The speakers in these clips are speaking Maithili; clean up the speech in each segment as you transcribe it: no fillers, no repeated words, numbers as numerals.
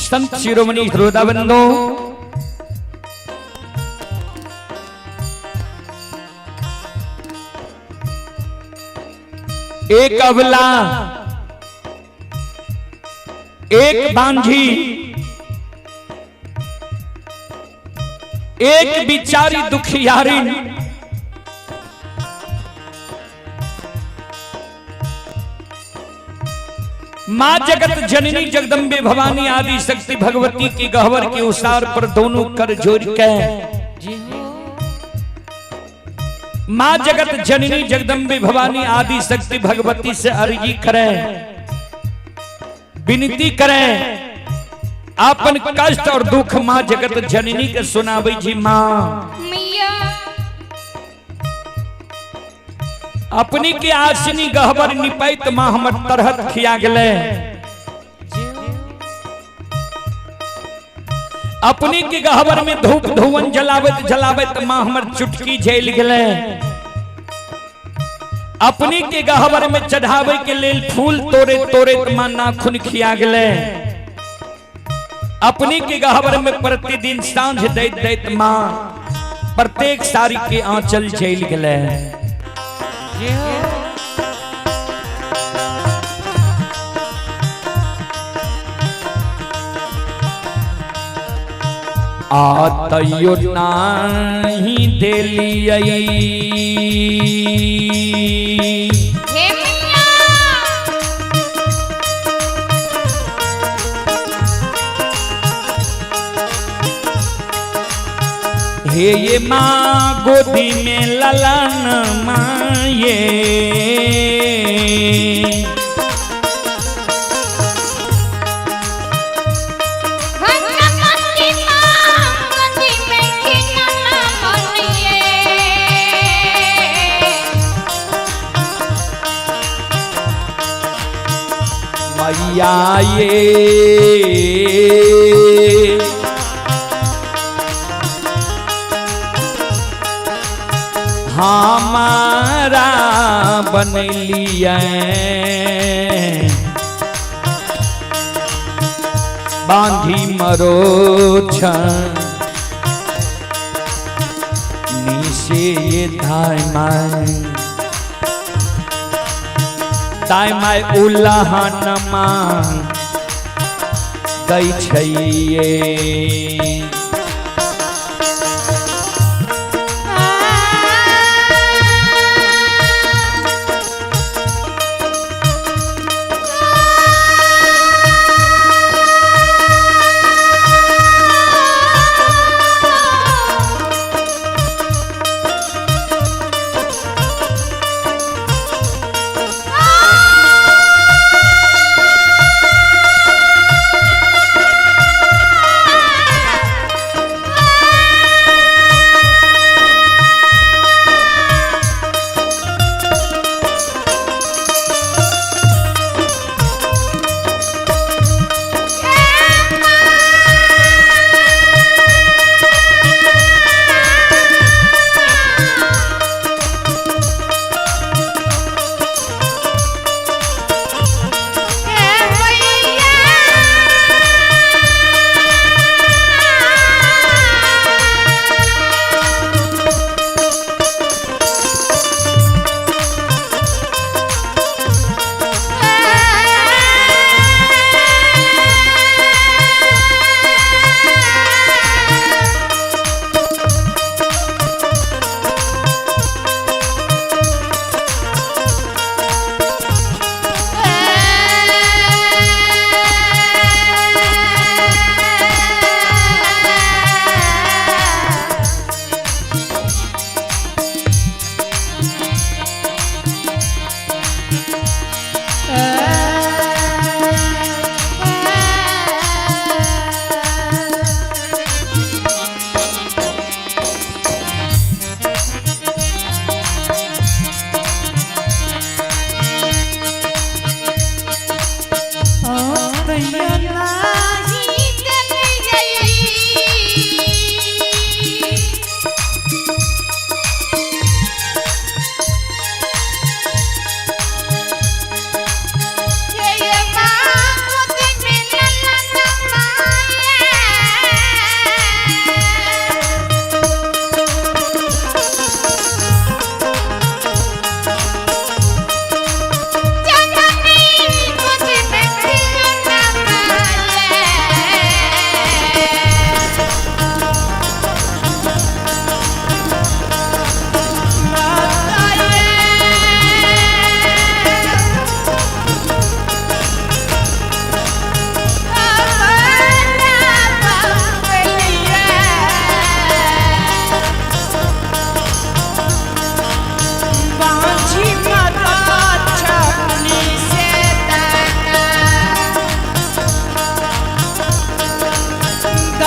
संत शिरोमणि श्रोता बंधु, एक अबला, एक बांझी, एक बिचारी दुखियारी माँ जगत जननी जगदम्बे भवानी आदि शक्ति भगवती की गहवर के उसार पर दोनों कर जोड़ के माँ जगत जननी जगदम्बे भवानी आदि शक्ति भगवती से अर्जी करें, विनती करें, अपन कष्ट और दुख माँ जगत जननी के सुनावे जी माँ। मैया अपनी के आसनी गहबर निपैत माँ हमर तरहत खिया गेले। अपनी के गहबर में धूप धुवन जलावत जलावत माँ हमर चुटकी झेल गेले। अपनी के गहबर में चढ़ावे के लेल फूल तोड़े तोड़े माँ नाखून खिया गेले। अपनी के गहबर में प्रतिदिन सांझ दैत दैत माँ प्रत्येक साड़ी के आंचल झेल गेले। आ तैयो नाही देलियै हे मैया हे ये माँ गोदी में ललन माये भगवती माँ गोदी में खिलौना बनिए। मैया ये हमारा बनलिए बांधी मरो निशे ये धाय माय दाय my उल्लाहन मां दै छैये।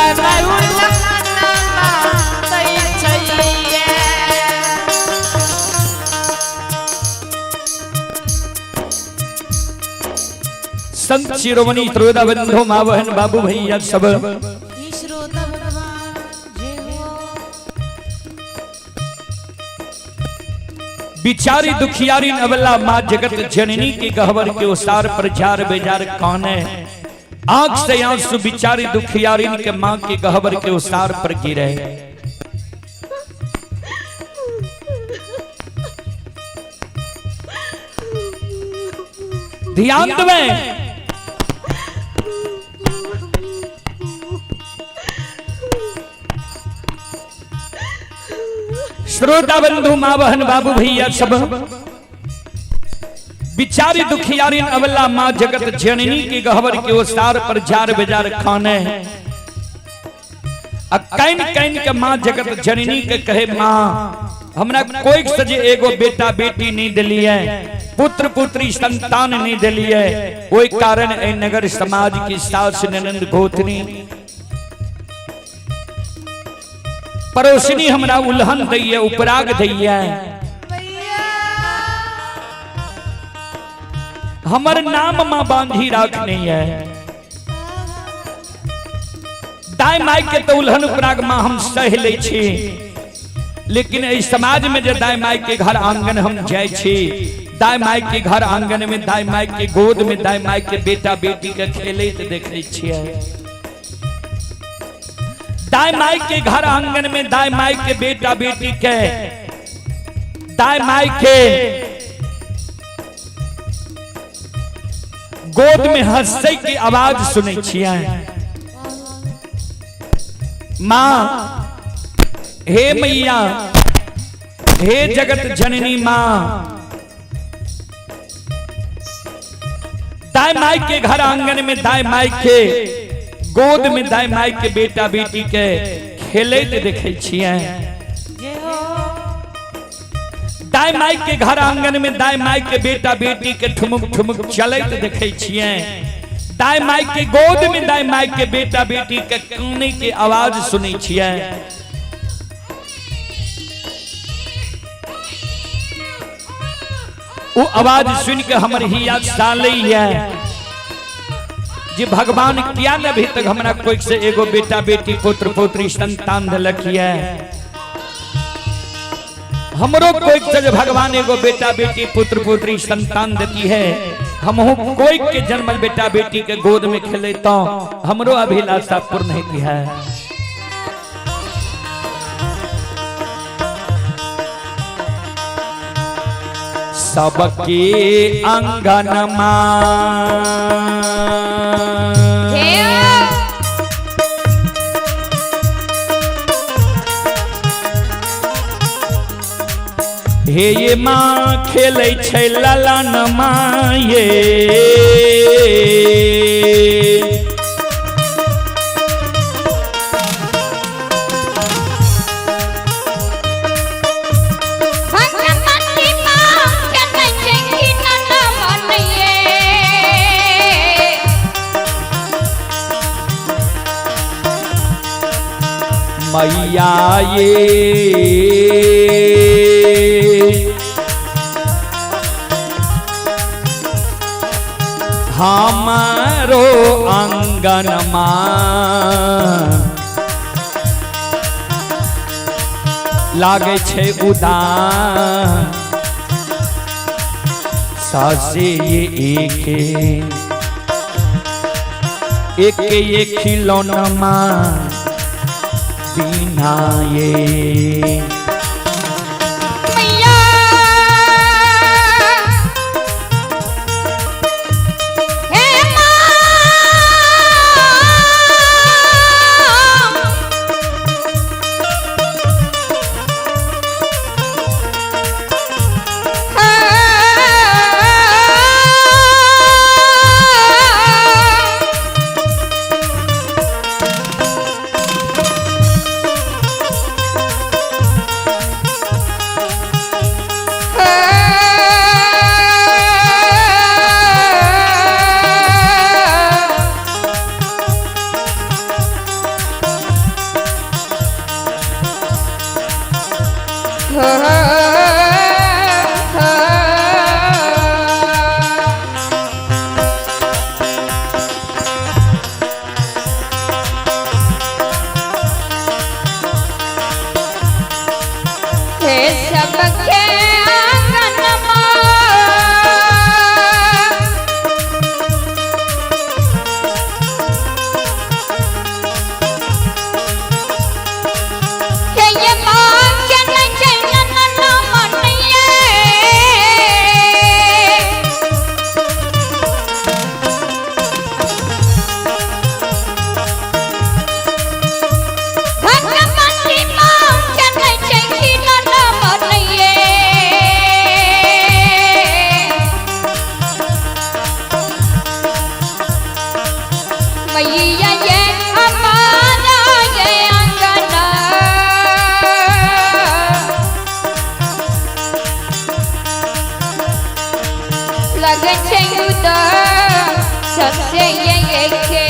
दाय माय उलहनमा दै छैये। संत शिरोमणि त्रोदा बंधु माँ बहन बाबू भैया सब श्रोता भगवान जय हो। बिचारी दुखियारी नवला माँ जगत जननी के गहवर के उसार पर जार बेजार काने, आंख से आंसू बिचारी दुखियारी के माँ के गहवर के उसार पर गिरे। ध्यान देवे, श्रोता बंधु माँ बहन बाबू भैया सब, बिचारी दुखियारी अवला माँ जगत जननी के गहवर के ओसार पर जार बेजार खाने, आ can can के माँ जगत जननी के कहे, माँ हमरा कोई सजे एगो बेटा बेटी नहीं दिलिए, पुत्र पुत्री संतान नहीं दिलिए, ओई कारण ए नगर समाज की सास ननंद गोतनी पड़ोसनी हमरा उल्हन दैये, उपराग दैये, हमर नाम माँ बांधी राखने है। दाय माय के तो उल्हन उपराग माँ हम सह ले छी, लेकिन इस समाज में जे दाय माय के घर आंगन हम जाय छी, दाय माय के घर आंगन में दाय माय के गोद में दाय माय के बेटा बेटी के खेलैत देखै छियै, दाय माय के घर आंगन में दाय माय के बेटा बेटी के दाय माय के गोद में हंसै के आवाज सुनै छियै। माँ हे मैया, हे जगत जननी माँ, दाय माय के घर आंगन में दाय माय के गोद में दाय माय के बेटा बेटी के खेलैत देखै छियै, जय हो। दाय माय के घर आंगन में दाय माय के बेटा बेटी के ठुमुक ठुमुक चलैत देखै छियै, दाय माय के गोद में दाय माय के बेटा बेटी के कानै के आवाज सुनै छियै। वो आवाज सुन के हमर हिया सालैया जे भगवान किया न अभी तक हमरा कोई से एगो बेटा बेटी पुत्र पुत्री संतान दिलक ये, हमरो कोई से जे भगवान एगो बेटा बेटी पुत्र पुत्री संतान देती है, हमहू कोई के जन्मल बेटा बेटी के गोद में खेले तो हमरो अभिलाषा पूर्ण होती है। सबके अंगन हे ये माँ खेलै छै ललन माँ ये, भगवती माँ खेलै छै खिलौना बनैये। मैया ये हमारो आंगन माँ लागै छै उदास, सासे ये एके एके ये खिलौना माँ बिना ये। मैया हे माँ, हो, हो। हे सबके आंगनमा हे ये माँ के नहीं नन्ना मनिए। भगवती माँ के नहीं नन्ना मनिए। मैया ये हमारा ये अंगना लगे छै उदास सबसे ये के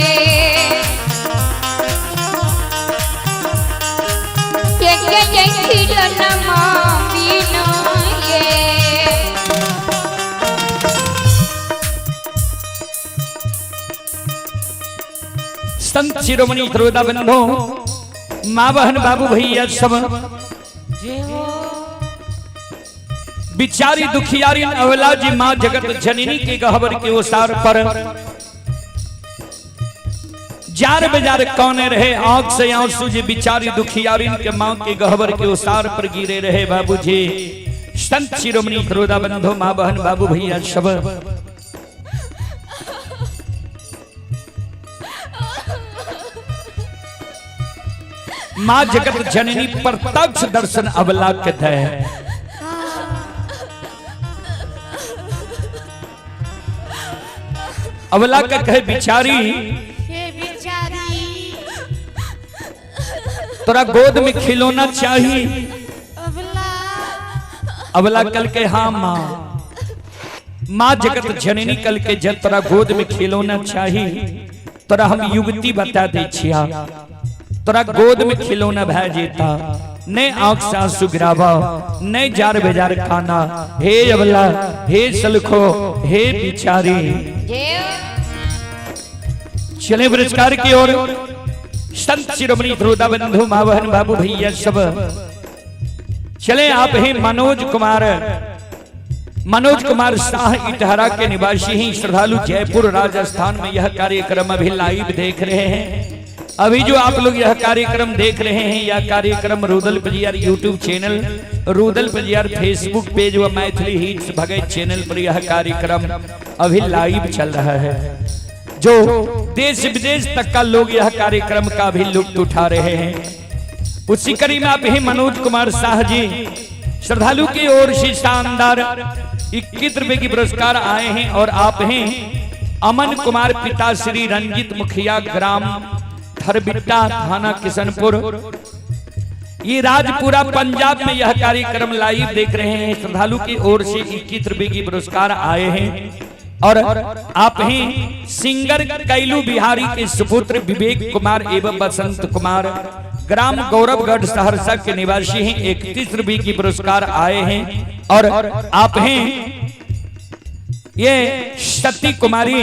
ये खिलौना बिना ये। संत शिरोमणि श्रोता बंधु, माँ बहन बाबू भैया सब, जय हो। बिचारी दुखियारी अवला जी माँ जगत जननी के गहबर के ओसार पर जार बेजार कौने रहे, आंख से आंसू जी बिचारी दुखियारी के माँ के गहबर के ओसार पर गिरे रहे। बाबूजी संत शिरोमणि श्रोता बंधु, माँ बहन बाबू भैया सब, माँ जगत जननी प्रत्यक्ष दर्शन अवला के दे। अवला का कहे बिचारी, हे बिचारी, तोरा गोद में खिलौना चाहिए। अबला, अवला कल के हाँ माँ, माँ जगत जननी कल के जब तोरा गोद में खिलौना चाहिए तोरा हम युवती बता दे छिया, तोरा गोद में खिलौना भै जेता, ने आंख से आंसू गिरावा, ने जार बेजार खाना। हे अवला, हे सलखो, हे बिचारी। जय। चले पुरस्कार की ओर। संत शिरोमणि श्रोता बंधु, माँ बहन बाबू भैया सब चले। आप ही मनोज कुमार, मनोज कुमार शाह इटहरा के निवासी ही श्रद्धालु जयपुर राजस्थान में यह कार्यक्रम अभी लाइव देख रहे हैं। अभी जो आप लोग यह कार्यक्रम देख रहे हैं, यह कार्यक्रम Rudal Pajiyar YouTube channel, Rudal Pajiyar Facebook page व मैथिली हिट्स भगत चैनल पर यह कार्यक्रम अभी लाइव चल रहा है। जो देश विदेश तक का लोग यह कार्यक्रम का भी लुत्फ उठा रहे हैं। उसी कड़ी में आप ही मनोज कुमार शाह जी श्रद्धालु की ओर से शानदार 21 रुपए की पुरस्कार आए हैं। और आप हैं अमन कुमार पिता श्री रंजित मुखिया, ग्राम थरबिट्टा, थाना किशनपुर, ये राजपुरा पंजाब में यह कार्यक्रम लाइव देख रहे हैं। श्रद्धालु की ओर से 21 रुपए की पुरस्कार आए हैं। और आप हैं सिंगर कैलू बिहारी के सुपुत्र विवेक कुमार एवं बसंत कुमार, ग्राम गौरवगढ़ सहरसा के निवासी हैं, 31 रुपए की पुरस्कार आए हैं। और आप हैं ये सती कुमारी,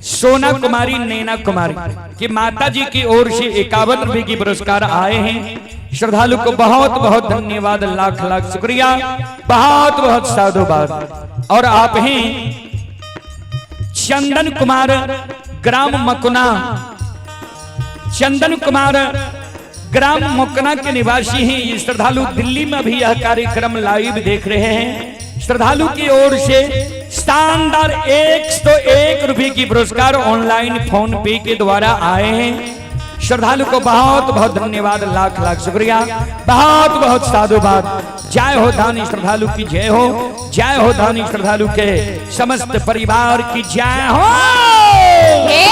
सोना कुमारी, नैना कुमारी की माता जी की ओर से 51 रुपए की पुरस्कार आए हैं। श्रद्धालु को बहुत बहुत धन्यवाद, लाख लाख शुक्रिया, बहुत बहुत साधुवाद। और आप हैं चंदन कुमार, ग्राम मकुना, चंदन कुमार ग्राम मकुना के निवासी हैं। ये श्रद्धालु दिल्ली में भी यह कार्यक्रम लाइव देख रहे हैं। श्रद्धालु की ओर से शानदार 101 रुपए की पुरस्कार ऑनलाइन फोन पे के द्वारा आए हैं। श्रद्धालु को बहुत बहुत धन्यवाद, लाख लाख शुक्रिया, बहुत बहुत साधुवाद। जय हो दानी श्रद्धालु की जय हो, जय हो दानी श्रद्धालु के समस्त परिवार की जय हो। जय।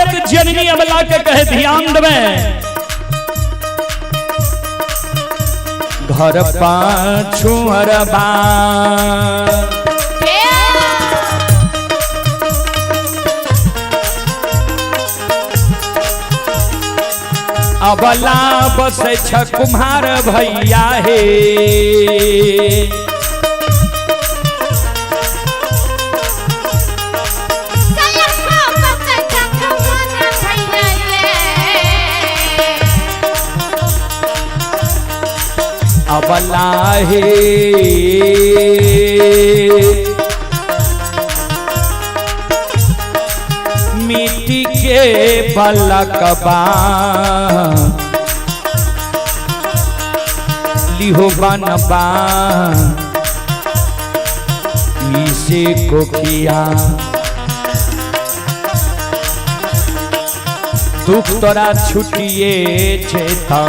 जगत जननी अबला के कहे ध्यान देवे, घर पाछू अरबा अबला बसै छ कुम्हार भैया हे। अबला हे मिट्टी के बलकबा लिहो बनबा इसे कोखिया दुख तोरा छुटिए जेता।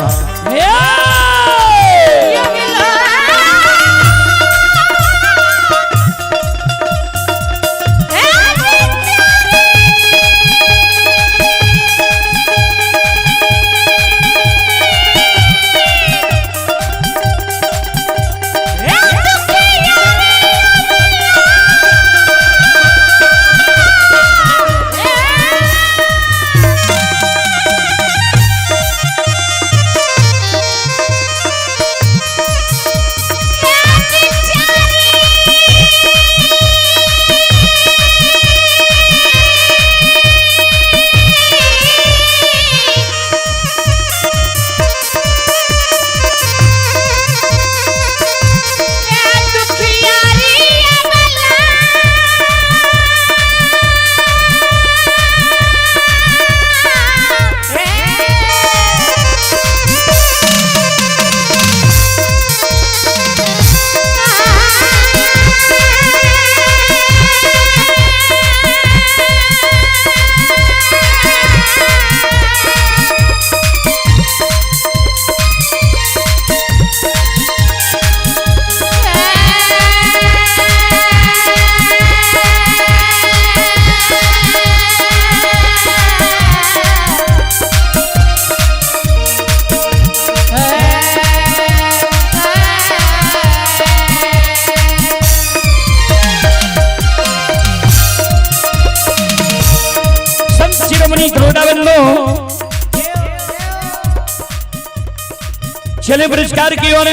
चले पुरस्कार की ओर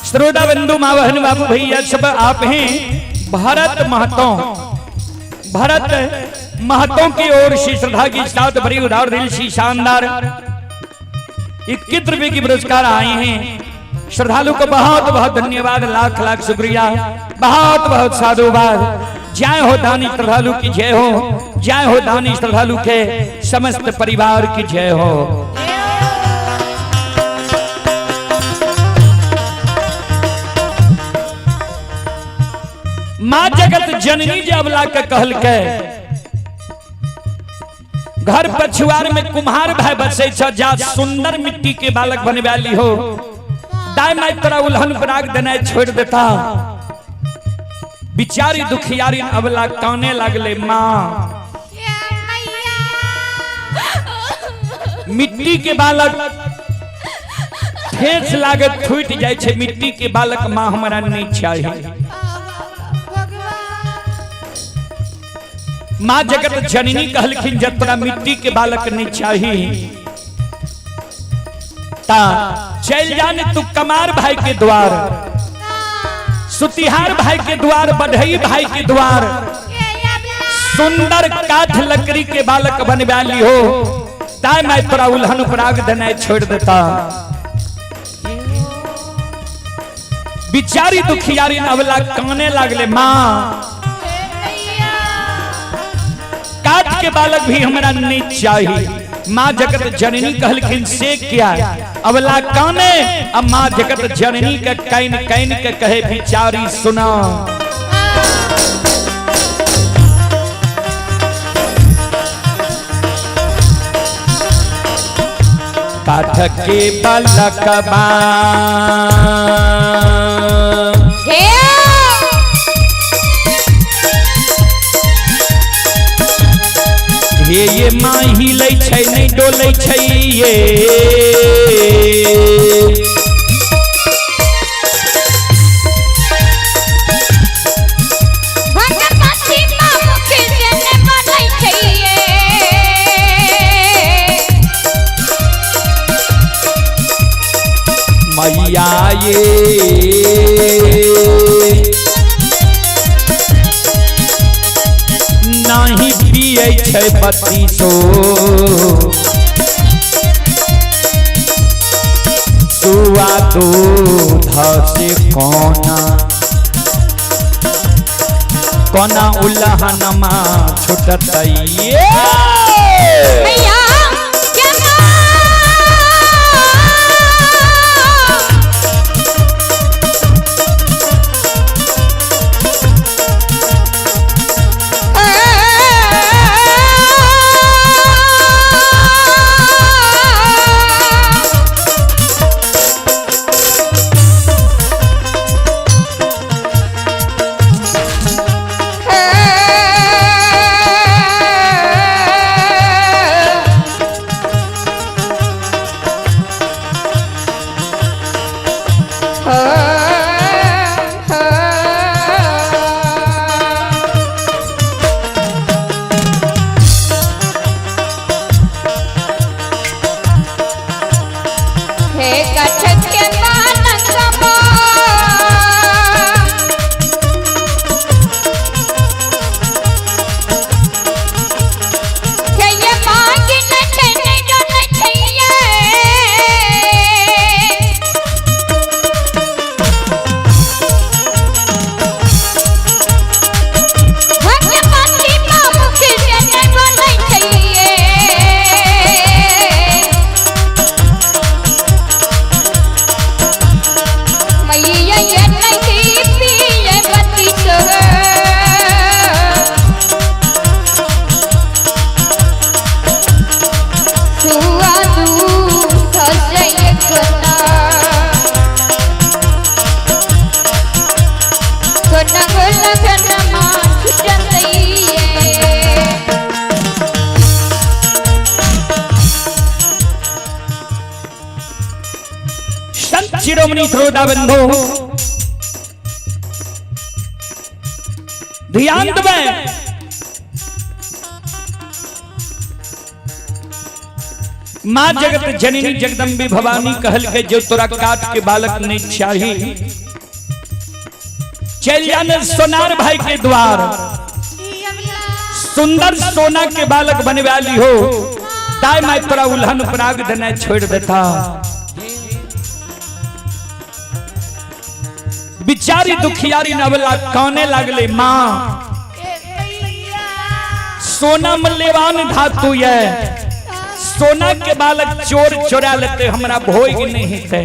श्रोता बंधु माँ बहन बाबू भैया सब आप हैं भरत महतो, भरत महतो की ओर से श्रद्धा की साथ भरी उदार दिल सी शानदार 21 रुपए की पुरस्कार आए हैं। श्रद्धालु को बहुत बहुत धन्यवाद, लाख लाख शुक्रिया, बहुत बहुत साधुवाद। जय हो दानी श्रद्धालु की जय हो, जय हो दानी श्रद्धालु के समस्त परिवार की जय हो। मां जगत जननी जे अबला के कहल के घर पछुआर में कुम्हार भाई बसे छ, जा सुंदर मिट्टी के बालक बनवा ली हो, दाई माई तोरा उल्हन पराग देना छोड़ देता। बिचारी दुखियारी अबला काने लागले, मां मिट्टी के बालक ठेस लागत फूट जाय छे, मिट्टी के बालक मां हमरा नहीं चाहिए। मां जगत जननी कहलखिन जब तोरा मिट्टी के बालक नहीं चाहिए ता चल जाने तू कमार भाई के द्वार, सुतिहार भाई के द्वार, बढ़ई भाई के द्वार, सुंदर काठ लकड़ी के बालक बनवा ली हो, ताई मैं तोरा उल्हन पराग देना छोड़ देता। बिचारी दुखियारी अबला काने लागले, मां काठ के बालक भी हमरा नहीं चाहिए। मां जगत जननी कहलखिन से क्या अबला काने, अब मां जगत जननी के can can के कहे बिचारी सुना। काठ के बालकबा ये माँ हिलै छै नहि डोलै छै ये। भगवती माँ मुख से ने बोलै छै ये। मैया ये नाही पियै छै बत्तीसो सुआ दूध से कोना कोना उल्हनमा छुटतै ये। मैया के माँ हे कठक के बालकवा हे ये मांगी न छै नै डोलै छै ये। भगवती माँ मुख से नै बोलै छै ये। मैया ये नहीं पिए बत्ती सोहे। सुआ दूध सजय कोना कोना गोला कोना माँ छुटतैये। संत शिरोमणि श्रोता बंधु ध्यान देबै, माँ जगत जननी जगदम्बी भवानी कहल के जो तोरा काट के बालक नहीं चाही चल जाने सोनार भाई के द्वार, सुंदर सोना के बालक बनवा ली हो, ताई माई तोरा उल्हन पराग देना छोड़ देता। बिचारी दुखियारी नवला काने लागले, माँ सोना मूल्यवान धातु ये, सोना के बालक चोर चोरा लेते हमरा भोग नहीं थे,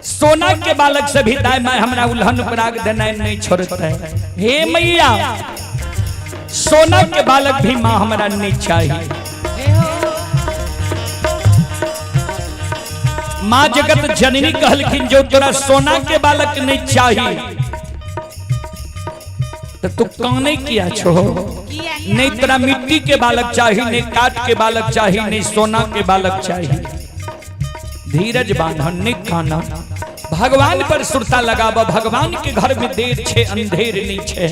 सोना के बालक से भी दाई माई हमरा उल्हन पराग देना नहीं छोड़ते। हे मैया सोना के बालक भी माँ हमरा नहीं चाहिए। माँ जगत जननी कहलखिन जो तोरा सोना के बालक नहीं चाहिए तो तू काने किया छो, नहीं तोरा मिट्टी के बालक चाहिए, नहीं काट के बालक चाहिए, नहीं सोना के बालक चाहिए। धीरज बांधन नहीं खाना, भगवान पर सुरता लगावा, भगवान के घर में देर छे अंधेर नहीं छे,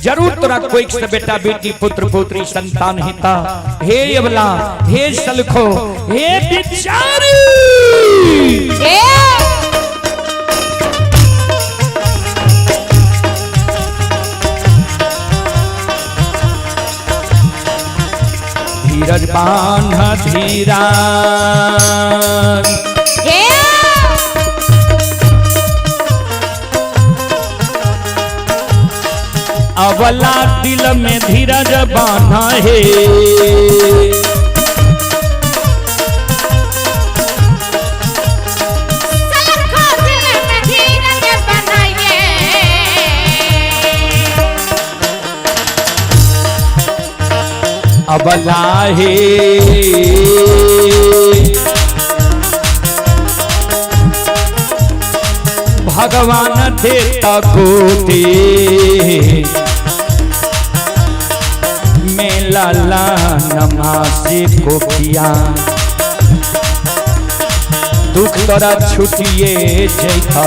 जरूर तोरा कोई से बेटा बेटी पुत्र पुत्री संतान हिता। हे अबला, हे सलखो, हे बिचारी, धीरज बांध धीरा अवला दिल में धीरज बांधा है। अबला हे भगवान देता गोते में लाला नमासे कोखिया दुख तोरा छुटिए जैता।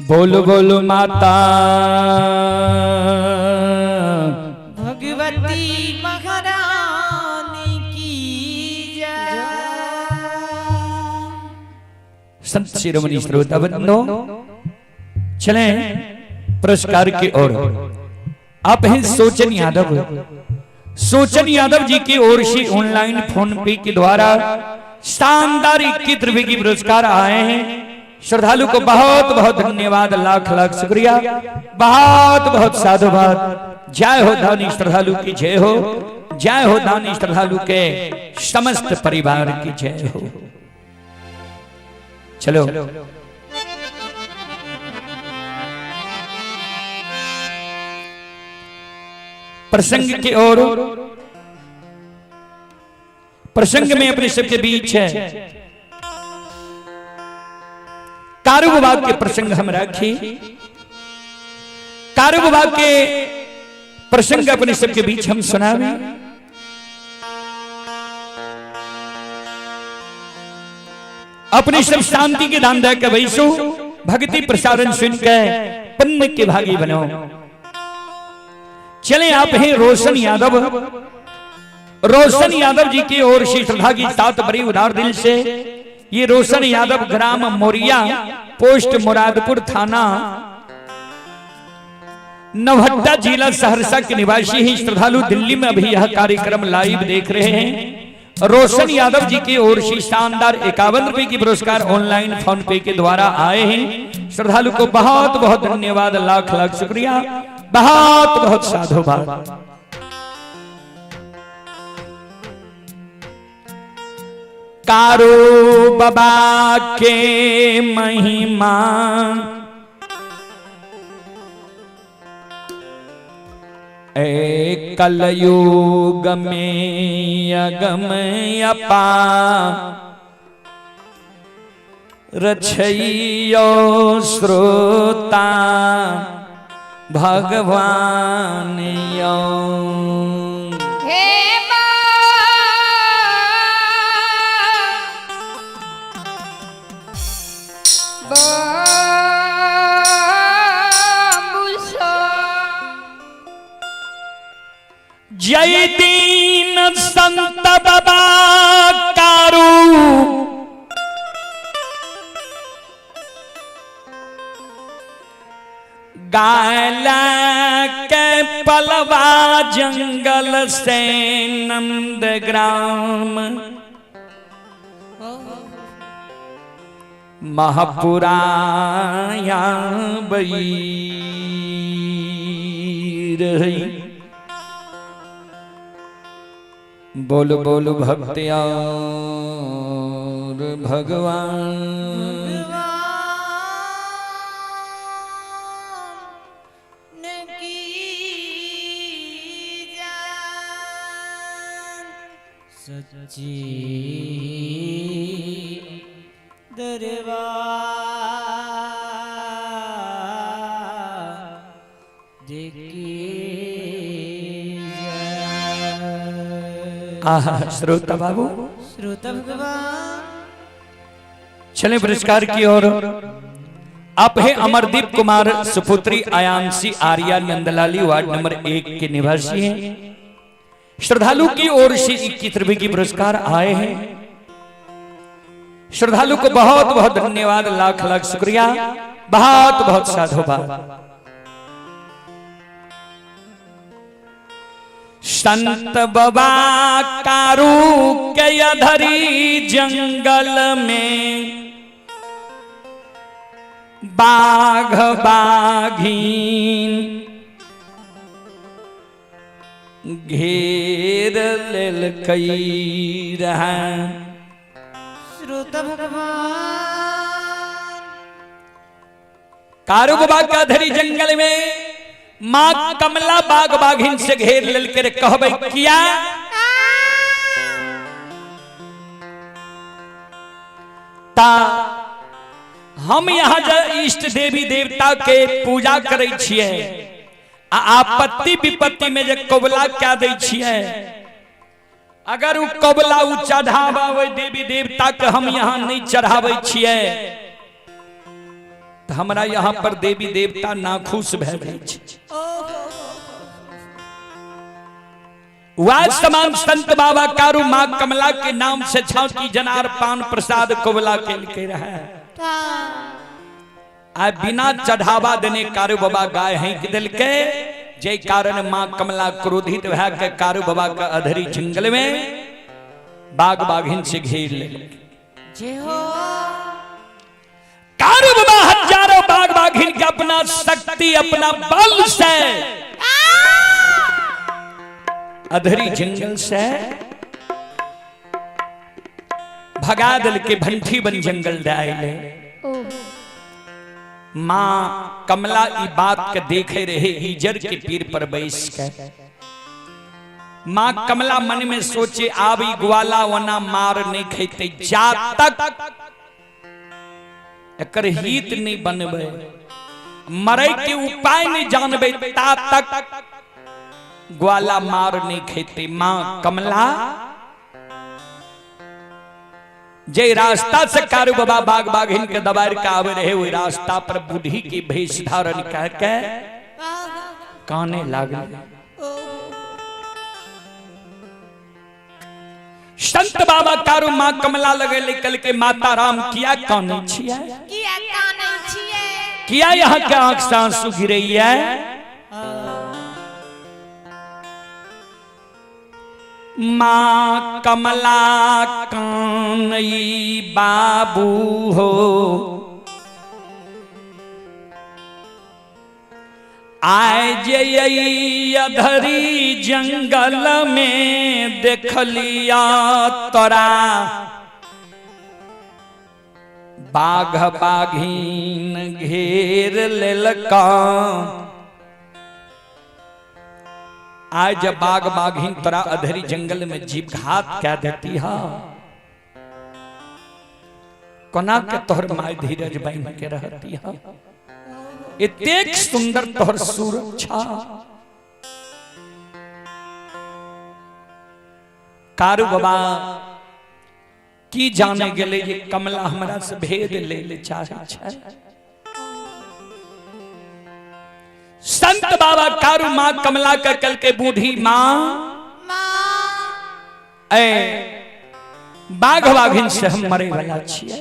बोलो बोलो माता भगवती महारानी की जय। संत शिरोमणि श्रोता बंधो, चलें पुरस्कार की ओर। आप हैं सोचन यादव। सोचन यादव जी की ओर से ऑनलाइन फोन पे के द्वारा शानदार 21 रुपए की पुरस्कार आए हैं। श्रद्धालु को बहुत बहुत धन्यवाद, लाख लाख शुक्रिया, बहुत बहुत साधुवाद। जय हो दानी श्रद्धालु की जय हो, जय हो दानी श्रद्धालु के समस्त परिवार की जय हो। चलो प्रसंग की ओर। प्रसंग में अपने सबके बीच है कारू बाबा के प्रसंग हम रखी। कारू बाबा के प्रसंग अपने सबके बीच हम सुनावे। अपने सब शांति के दान दे के बैसो, भक्ति प्रसारण सुन के पुण्य के भागी बनो। चले आप हैं रोशन यादव। रोशन यादव जी की ओर से श्रद्धा की साथ बड़ी उदार दिल से ये रोशन यादव ग्राम मोरिया, पोस्ट मुरादपुर, थाना नवहट्टा, जिला सहरसा के निवासी ही श्रद्धालु दिल्ली में अभी यह कार्यक्रम लाइव देख रहे हैं। रोशन यादव जी की ओर से शानदार 51 रुपए की पुरस्कार ऑनलाइन फोन पे के द्वारा आए हैं। श्रद्धालु को बहुत बहुत धन्यवाद, लाख लाख शुक्रिया, बहुत बहुत साधुवाद। कारू बाबा के महिमा ए कलयुग में अगम अपार रछैयो श्रोता भगवान यो। हे जय दीन संत बाबा कारू गायला के पलवा जंगल से नंद ग्राम महापुराया रही। बोल बोल भक्तियार भगवान की जान सच्ची दरबार देखी जाए। आहा श्रोता बाबू, श्रोता भगवान, चले पुरस्कार की ओर। आप है अमरदीप कुमार सुपुत्री आयांसी आर्या नंदलाली वार्ड नंबर 1 के निवासी हैं। श्रद्धालु की ओर से 21 रुपए की पुरस्कार आए हैं। श्रद्धालु को बहुत बहुत धन्यवाद, लाख लाख शुक्रिया, बहुत बहुत साधुवाद। संत बाबा कारू के अधरी जंगल में बाघ बाघीन घेर लेलकै रहा। श्रोता भगवान, कारू बाबा का धरी जंगल में माँ कमला बाघ बाघिन से घेर लेलकै रे। कहबै किया ता हम यहाँ जे इष्ट देवी देवता के पूजा करै छियै आ आपत्ति विपत्ति में जे कबुला क्या दै छियै, अगर उ कबुला उ चढ़ावा ओहि देवी देवता के हम यहाँ नहीं चढ़ाबै छियै तऽ हमरा यहाँ पर देवी देवता नाखुश भए जाइ छै। वह समान संत बाबा कारू माँ कमला के नाम से झांकी जनार पान प्रसाद कबुला के रहे। आ बिना चढ़ावा देने कारू बाबा गाय हैंक दिलके, जय कारण माँ कमला क्रोधित भए के कारू बाबा के अधरी जंगल में बाघ बाघिन से घेर ले। जय हो। कारू बाबा हजारों बाघ बाघिन के अपना शक्ति अपना बल से अधरी जंगल से भगा दल के भंठी बन जंगल दाइले। माँ कमला ई बात के देखे रहे ईजर के पीर पर बैस के। माँ कमला मन में सोचे आब ई ग्वाला वना मार नहीं खेते जा तक एकर हित नहीं बनबे, मरे के उपाय नहीं जानबे ता तक ग्वाला मार नहीं खेते। माँ कमला जे रास्ता से कारू बाबा बाघ बाघिन के दबार के आवे रहे वही रास्ता पर बूढ़ी की भेष धारण कह के काने लागल। संत बाबा कारू माँ कमला लगे निकल के माता राम किया काने छिया, किया कानै छियै, किया यहाँ के आंख से आंसू गिरैया। माँ कमला कानई बाबू हो आय जे अधरी जंगल में देखलिया तोरा बाघ बाघीन घेर लेलका। आज बाघ बाघीन तोरा अधरी जंगल में जीव घात क्या देती हा, कोना के तोहर my धीरज बन के रहती हा, एतेक सुंदर तोहर सुरक्षा। कारू बाबा की जाने गेले ये कमला हमरा से भेद ले ले चाहे छै। संत बाबा कारू माँ कमला का कल के बूढ़ी माँ ए बाघ बाघिन से हम मरे वाला छियै।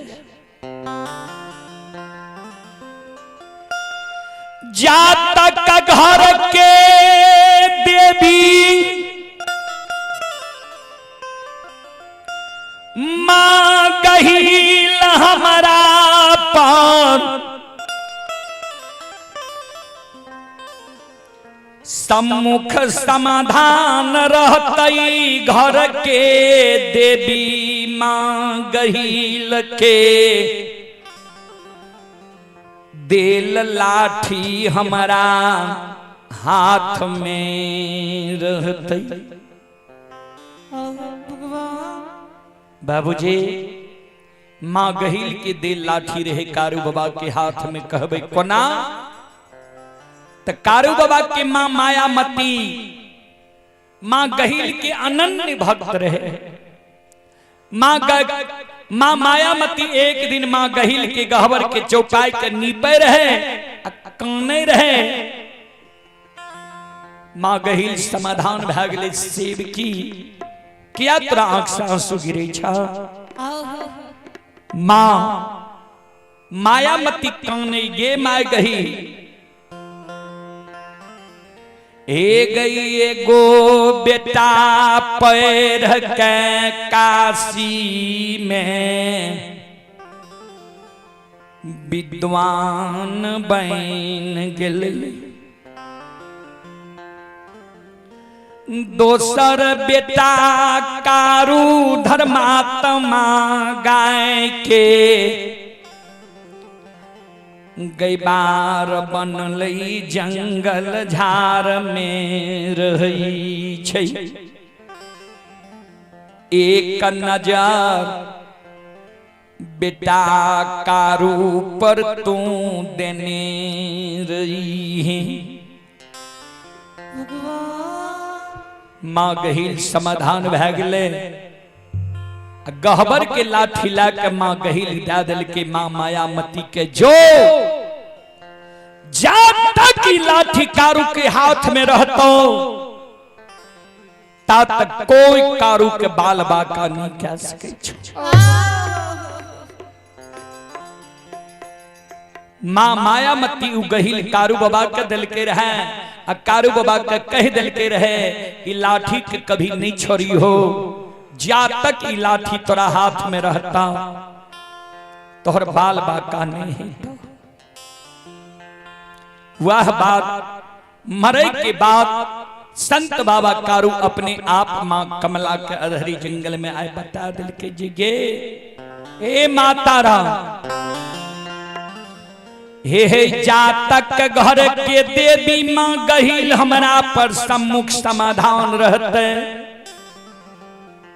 जातक घर के देवी माँ गहील हमारा पर सम्मुख समाधान रहतई घर के देवी माँ गहील के देल लाठी हमारा हाथ में रहतई। भगवान बाबूजी माँ गहील के देल लाठी रहे कारू बाबा के हाथ में। कहबे कोना त कारू बाबा के माँ मायामती माँ गहील के अनन्य भक्त रहे। माँ मायामती एक दिन माँ गहील के गहबर के चौपाई के नीपे रहे आ काने रहे। माँ गहील समाधान भए गेलै सेब की किया तोरा आंख से आंसू गिरे छ। माँ मायामती काने गे my गही ए गई एगो बेटा पैर के काशी में विद्वान बन गेलै। दोसर बेटा कारू धर्मात्मा गाय के गैबार बनलै जंगल झाड़ में रहै छै। एक नजर बेटा कारू पर तू देने रही। माँ गहील समाधान भए गेलै। गहबर के लाठी ला के माँ गहील दए देलकै माँ मायामती के जो जा तक ई लाठी कारू के हाथ में रहतो ता तक कोई कारू के बाल बाका नहीं कह सकै छौ। माँ मायामती उ गहील कारू बाबा के देलकै रहे आ कारू बाबा के कह देलकै रहे ई लाठी के कभी नहीं छोड़ी हो, जा तक ई लाठी तोरा हाथ में रहता तोहर बाल बाका नहीं हेतौ। वह बात मरे के बाद संत बाबा कारू अपने आप माँ कमला के अधरी जंगल में आए बता दिल के जी गे ए माता राम हे हे जातक घर के देवी माँ गहील हमरा पर सम्मुख समाधान रहते।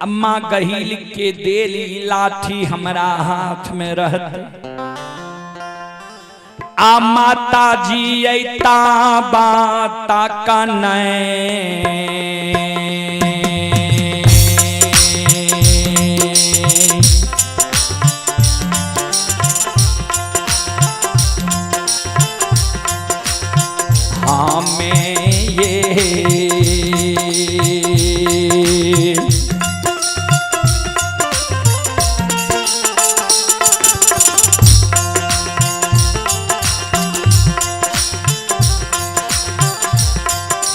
अम्मा गहील के देली लाठी हमरा हाथ में रहते। आ माता जी अता बाता कनै हमें ये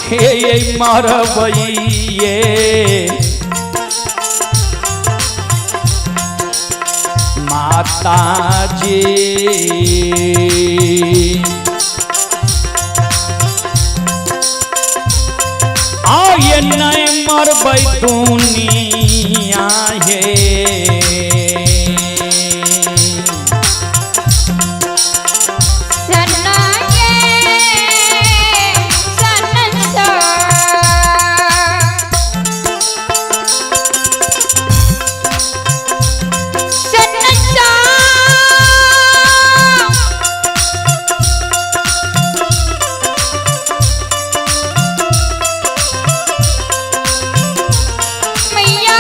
हे मरबैये माता जी आये नहीं मरबै दुनिया हे। मैया।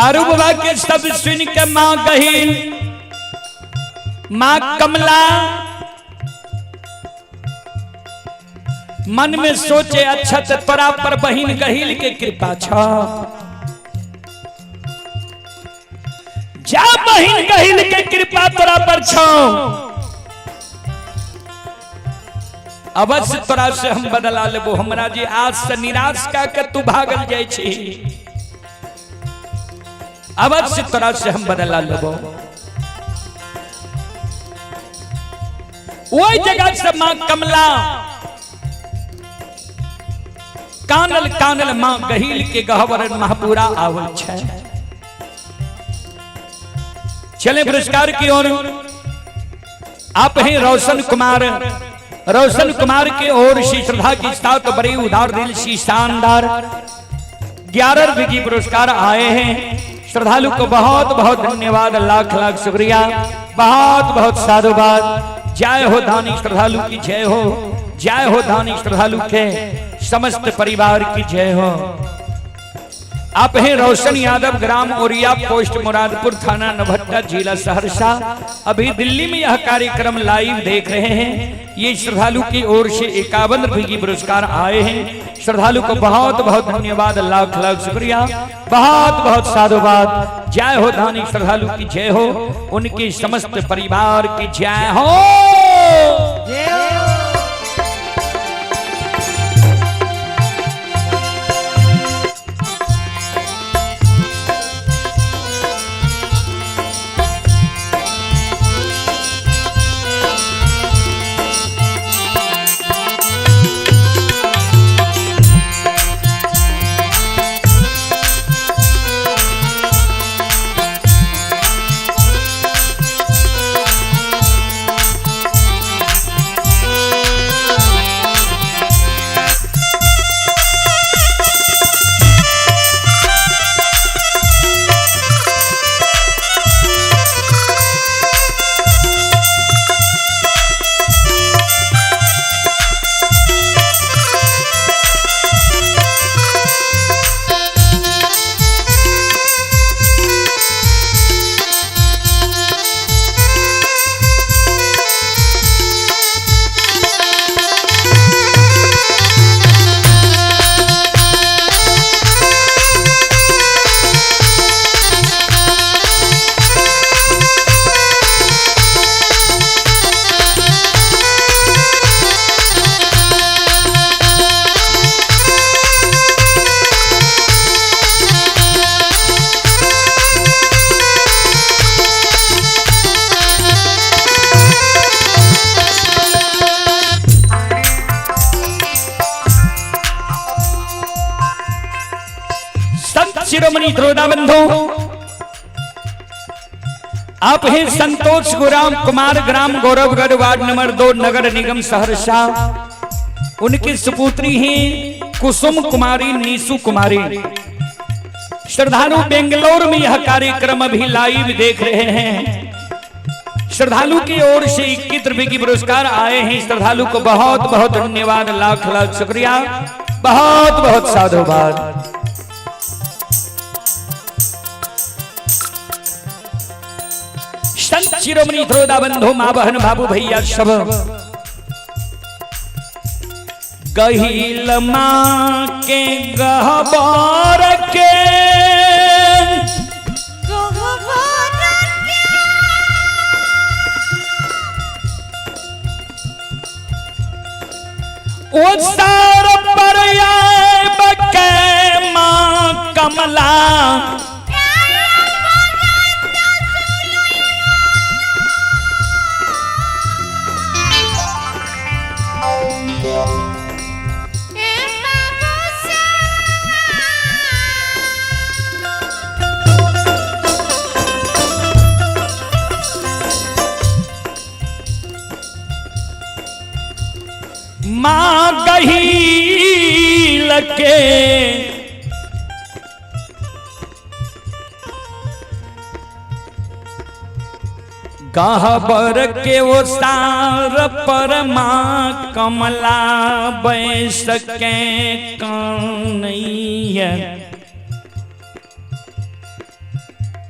दारू बाबा के शब्द सुन के माँ गहील, माँ कमला मन में सोचे, अच्छा तो तोरा पर बहिन गहील के कृपा छ, जा बहिन गहील के कृपा तोरा पर छो, अवश्य तोरा से हम बदला लेबो। हमरा जे आज से निराश का के तू भागल जाय छी, अवश्य तोरा से हम बदला लेबो। ओहि जगह से माँ कमला कानल कानल माँ गहील के गहवर महापुरा आवल छै। चले पुरस्कार की ओर। आप हैं रोशन कुमार, रोशन कुमार के ओर से श्रद्धा की साथ बड़ी उदार दिल सी शानदार 11 रुपये की पुरस्कार आए हैं। श्रद्धालु को बहुत बहुत धन्यवाद, लाख लाख शुक्रिया, बहुत बहुत साधुवाद। जय हो दानी श्रद्धालु की जय हो, जय हो दानी श्रद्धालु के समस्त परिवार की जय हो। आप हैं रोशन यादव, ग्राम ओरिया, पोस्ट मुरादपुर, थाना नभट्टा, जिला सहरसा। अभी दिल्ली में यह कार्यक्रम लाइव देख रहे हैं। ये श्रद्धालु की ओर से 51 रुपये की पुरस्कार आए हैं। श्रद्धालु को बहुत बहुत धन्यवाद, लाख लाख शुक्रिया, बहुत बहुत साधुवाद। जय हो दानी श्रद्धालु की जय हो, उनके समस्त परिवार की जय हो। जय हो। संत शिरोमणि द्रोणा बंधु, आप हैं संतोष गुराम कुमार, ग्राम गौरवगढ़, वार्ड नंबर 2, नगर निगम सहरसा। उनकी सुपुत्री हैं कुसुम कुमारी, नीसू कुमारी। श्रद्धालु बेंगलोर में यह कार्यक्रम अभी लाइव देख रहे हैं। श्रद्धालु की ओर से 21 रुपए की पुरस्कार आए हैं। श्रद्धालु को बहुत बहुत धन्यवाद, लाख लाख शुक्रिया, बहुत बहुत साधुवाद। संत शिरोमणि द्रोदा बंधु, माँ बहन बाबू भैया सब, गहील माँ के गहबर के ओ सार पर आए के माँ कमला, माँ गहील के गहबर के वो सार पर माँ कमला बैस के कन्हैया।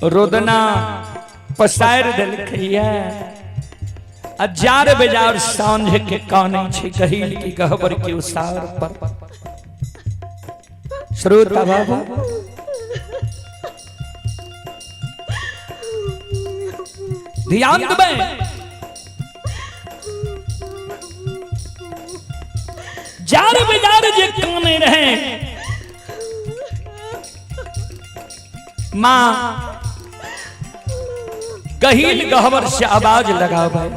रोदना पसारि देलकैया आ जार बेजार साँझ के कानै छै गहील की गहबर के उसार पर। श्रोता बाबा ध्यान देबै, जार बेजार जे कानै रहे, माँ गहील गहबर से आवाज लगावे,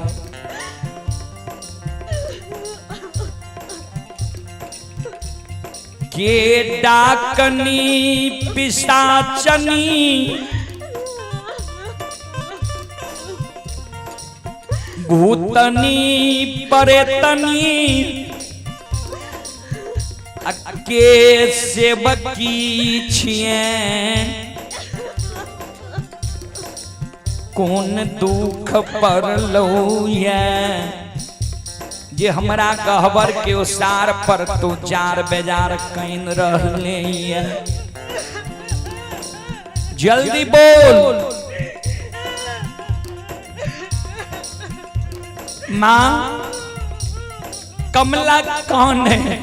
के डाकनी पिशाचनी भूतनी परेतनी आ के सेवकी छिए, कोन दुख पड़लौ ये जे हमरा गहबर के ओसार पर तू जार बेजार can रहले ये। जल्दी बोल। माँ कमला कौन है?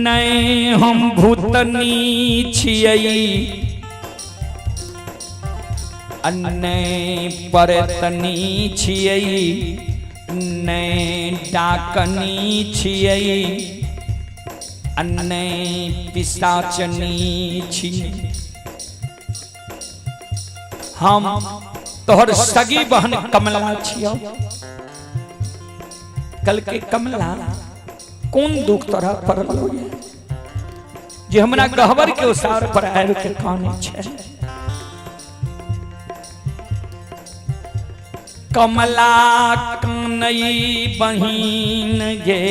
नहीं हम भूतनी छियै, नहीं परतनी छियै, नहीं डाकनी छियै, नहीं पिशाचनी छियै। हम तोहर सगी बहन कमला छियौ। कल के कमला कोन दुख तोरा पड़लो ये जे हमरा गहबर के ओसार पर आबि के कानै छै? कमला कानई बहिन गे,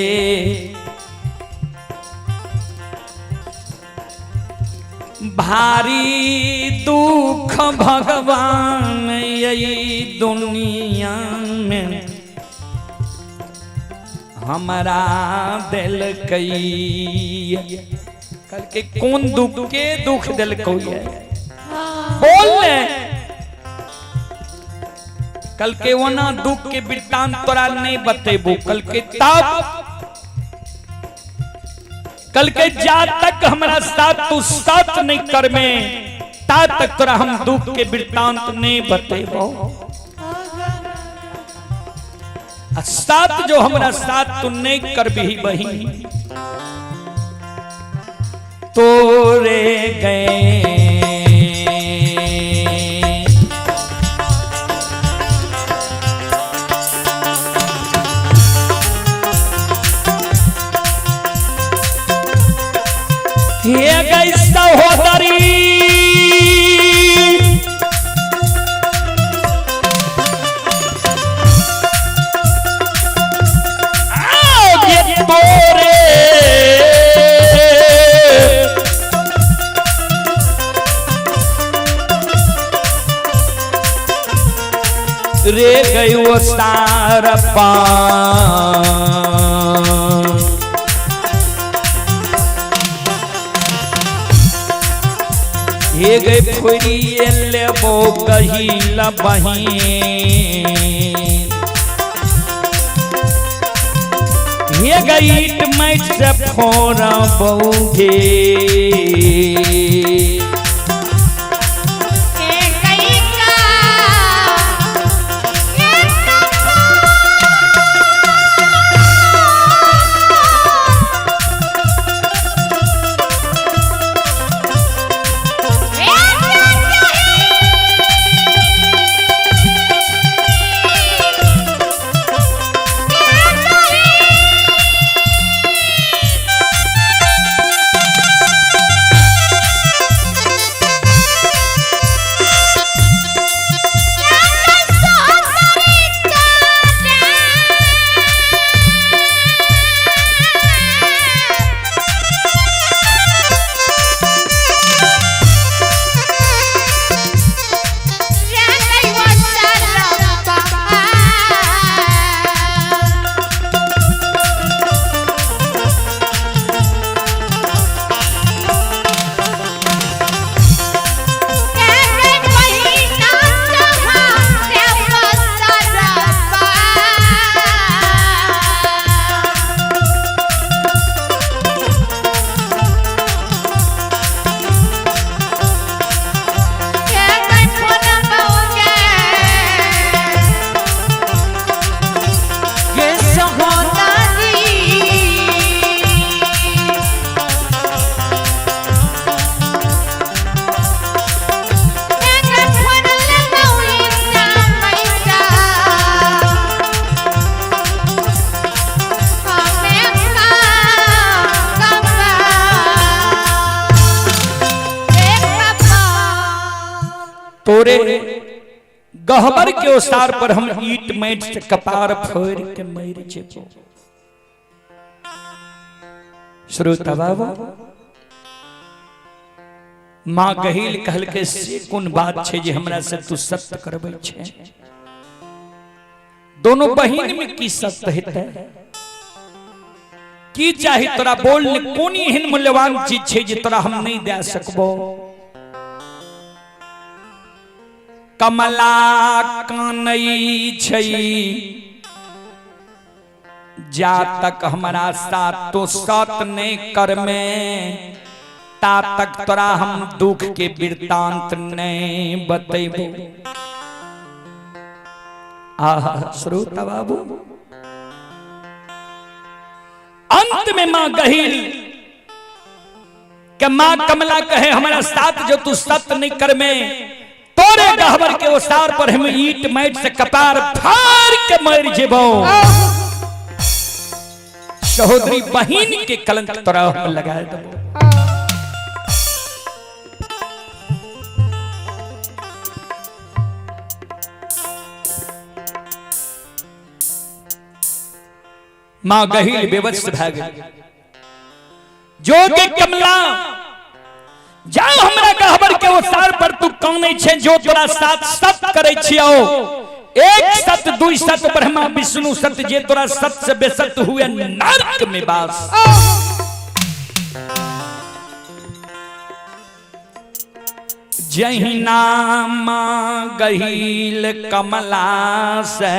भारी दुख भगवान यही दुनिया में हमरा देलकै। कल के कोन दुख के दुख देलकै ये? बोल ने। कल के ओना दुख के वृत्तांत तोरा नहीं बतेबो। कल के तब कल के जा तक हमरा साथ तू साथ नहीं करमे ता तक तोरा हम दुख के वृत्तांत नहीं बतेबो। आ साथ जो हमरा साथ तू नहीं करबी बहिन, तोरे गए हे गई सहोदरी, आओ ये तोरे रे गई वो सार पान। हे गई फोरी लेबो कहिल बहिन, हे गई ईट माटि से फोड़बौगे। तोरे गहबर के ओसार पर हम ईट माटि से कपार फोड़ के मर जेबो। श्रोता बाबा, माँ गहील कहलकै से कोन बात छै जे हमरा से तू सत्य करबै छै? दोनों बहिन में की सत्य हेतै? की चाही तोरा बोल ने, कोन एहन मूल्यवान चीज छै जे तोरा हम नहीं दे सकबो? कमला कानै छै, जा तक हमारा साथ तो सत नहीं करमे ता तक तोरा हम दुख के वृत्तांत नहीं बतेबो। आहा श्रोता बाबू, अंत में मां गहील के मां कमला कहे हमारा साथ जो तू सत नहीं करमे तोरे गहबर के ओसार पर हम ईट माइट से कपार फाड़ के मर जेबो। सहोदरी बहिन के कलंक तोरा हम लगा देबो। मां गहील बेबस भए गेल। जोगे कमला जाओ हमरा गहबर के ओसार पर तू कानै छै, जो तोरा साथ सत करै छियौ, एक सत दुई सत ब्रह्मा विष्णु सत, जे तोरा सत से बेसत हुए नर्क में बास। जहिना मां गहील कमला से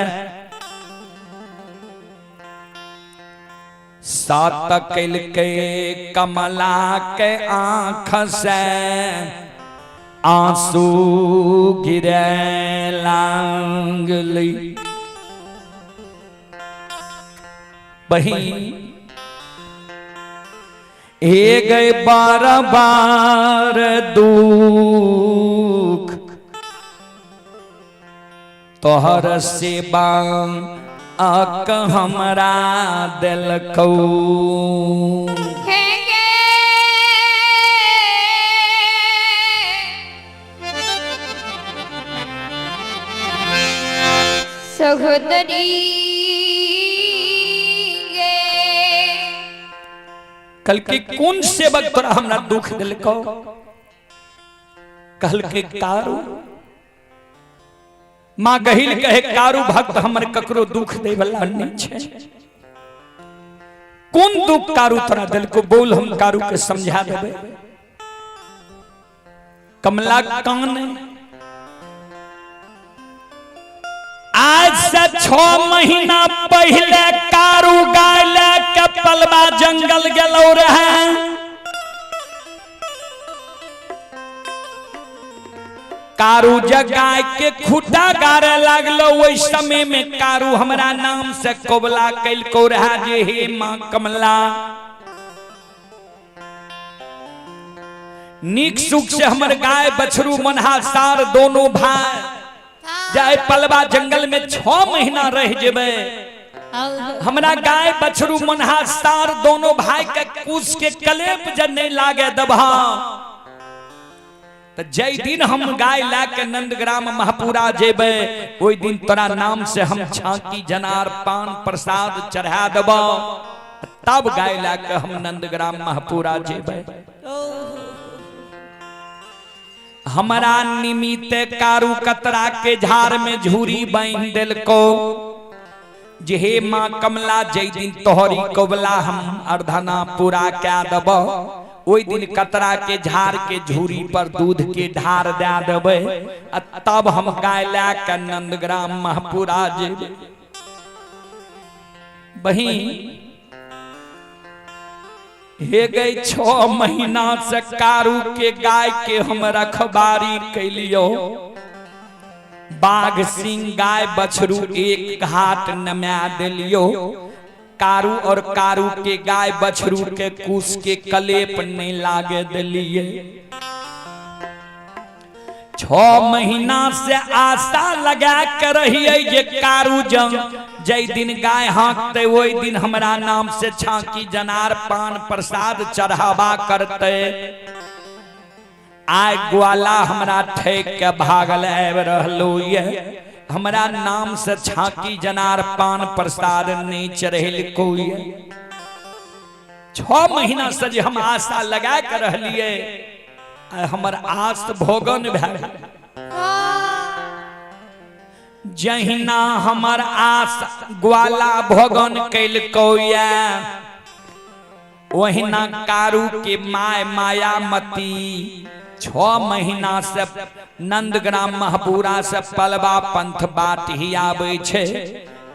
सात कलके कमला के आँख से आंसू गिरे लागली। बहिन हे गए बार बार दुख तोहर सेवा अक हमरा देलकौ। हे गे सहोदरी गे, कल के कौन सेवक तोरा हमरा दुख देलकौ? कहल के कारू। माँ गहिल कहे कारू भक्त हमर ककरो दुख दे वाला नहीं छे। कौन दुख कारू तोरा देलको बोल, हम कारू के समझा देबे। कमला कान आज से 6 महीना पहले कारू गाय के पलवा जंगल गेलो रहे। कारू जगाय के खुटा गारे लागलो। ओहि समय में कारू हमरा नाम से कोबला कैलको रहा जे हे माँ कमला, नीक सुख से हमर गाय बछरू मनहा सार दोनों भाई जाय पलवा जंगल में 6 महीना रह जेबे, हमरा गाय बछरू मनहा सार दोनों भाई के कुश के कलेप जब नहीं लागे दबा, तो जय दिन हम गाय ला के नंदग्राम महपुरा जेबे ओहि दिन तोरा नाम से हम झांकी जनार पान प्रसाद चढ़ा देबो, तब गाय ला के हम नंदग्राम महपुरा जेबे। हमारा निमित्त कारू कतरा के झाड़ में झूरी बांध देलको जे हे माँ कमला, जय दिन तोहरी कोबला हम अर्धना पूरा कै देबो, ओहि दिन कतरा के झाड़ के झूरी पर दूध के ढार दे देबै, आ तब हम गाय ला के नंदग्राम महपुरा जेबै। बहिन हे गई 6 महीना से कारू के गाय के हम रखबारी कैलियो, बाघ सिंह गाय बछरू एक घाट नमा दिलियो, कारू और कारू के गाय बछरू के कुश के कलेप नहीं लागे दिलिए। 6 महीना से आशा लगा के रहिए जे कारू जंग जय दिन गाय हाँकते वही दिन हमरा नाम से छाकी जनार पान प्रसाद चढ़ावा करते। आइ ग्वाला हमरा ठेक के भागल आबि रहलो ये, हमरा नाम से छाकी जनार पान प्रसाद नहीं चढ़ेलको ये। 6 महीना से जे हम आशा लगा के रहलिए, हमर आस भोगन भए गेल। जहिना हमर आस ग्वाला भोगन कैलको ये, ओहिना कारू के my Mayamati 6 महीना से नंदग्राम महबूरा से पलवा पंथ बाट ही आबै छै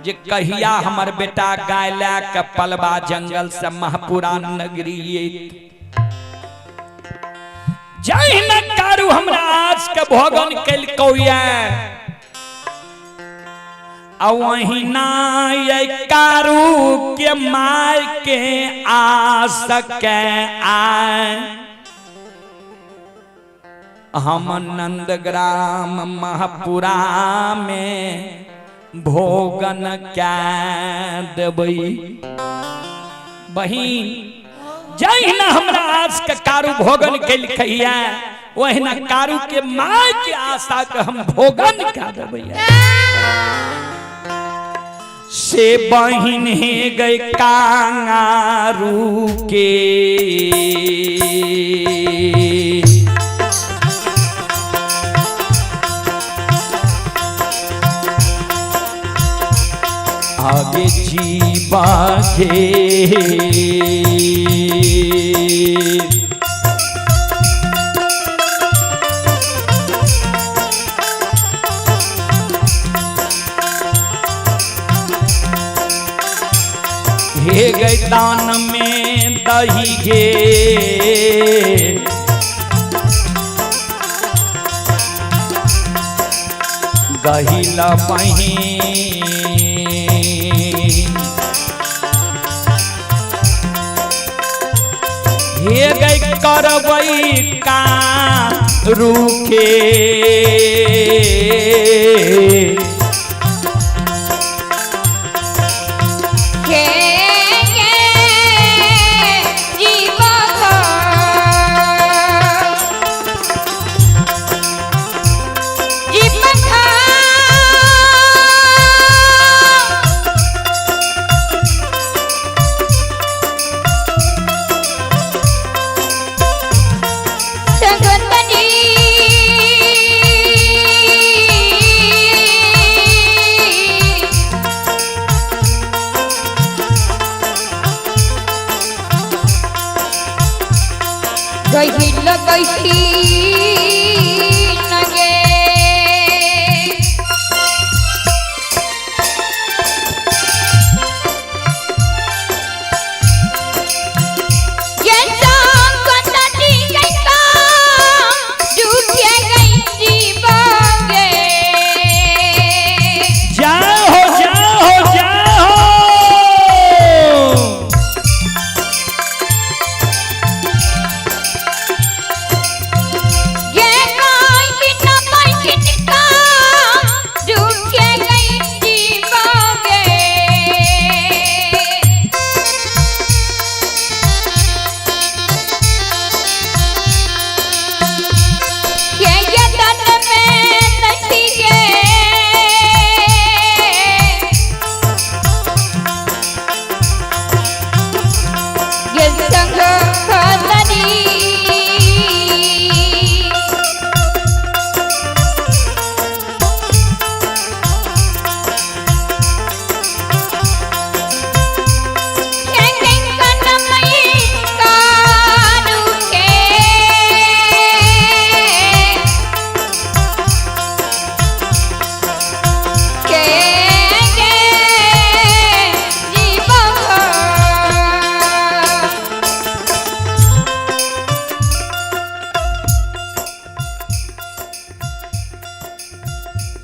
जे कहिया हमर बेटा गाय लए के पलवा जंगल से महपुरा नगरी। जहिना कारू हमरा आस के भोगन कैलको ये, वहिना ये कारू के my के आस के आए हम नंदग्राम महपुरा में भोगन कै देबै। बहिन जहिना हमरा आस के कारू भोगन केलकैया, वहिना कारू के my के आशा के हम भोगन कै देबै। से बहिन हे गई कांगारू के आगे जीवा के हे गई दान में दही गे गहिला बहिन हे गई करबई का रुके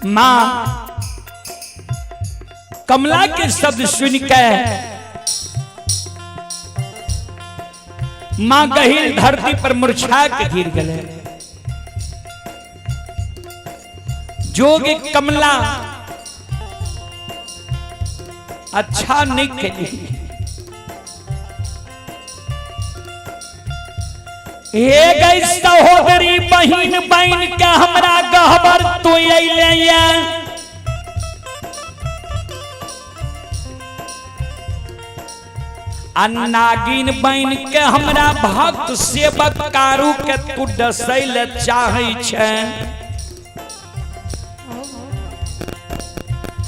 मां कमला के शब्द सुन के मां गहिल धरती पर मुरझा के गिर गए। जोगी कमला अच्छा नहीं खेली। हे गई सहोदरी बहिन बन के हमरा गहबर तू अइले या। आ नागिन बन के हमरा भक्त सेवक कारू के तू डसै ले चाहै छै।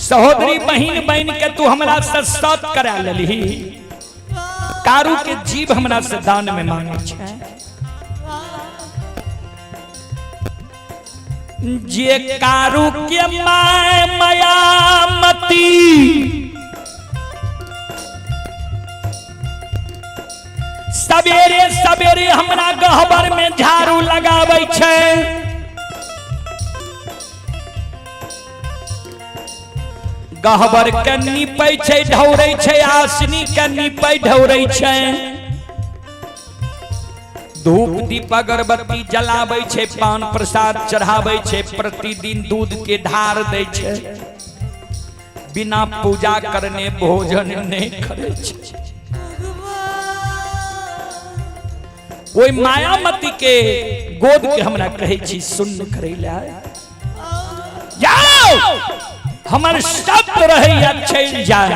सहोदरी बहिन बन के तू हमरा से सत करा लेलही, कारू के जीव हमरा से दान में मांगे छै। जे कारू के my Mayamati सवेरे सवेरे हमरा गहबर में झाड़ू लगाबै छै, गहबर के नीपै छै ढौरै छै, आसनी के नीपै ढौरै छै, धूप दीप अगरबत्ती जलाबै छै, पान प्रसाद चढ़ाबै छै, प्रतिदिन दूध के ढार दै छै, बिना पूजा करने भोजन नहीं करै छै। ओहि मायामती के गोद के हमरा कहै छी सुन्न करै लए जाओ, हमर शब्द रहैया चलि जाय।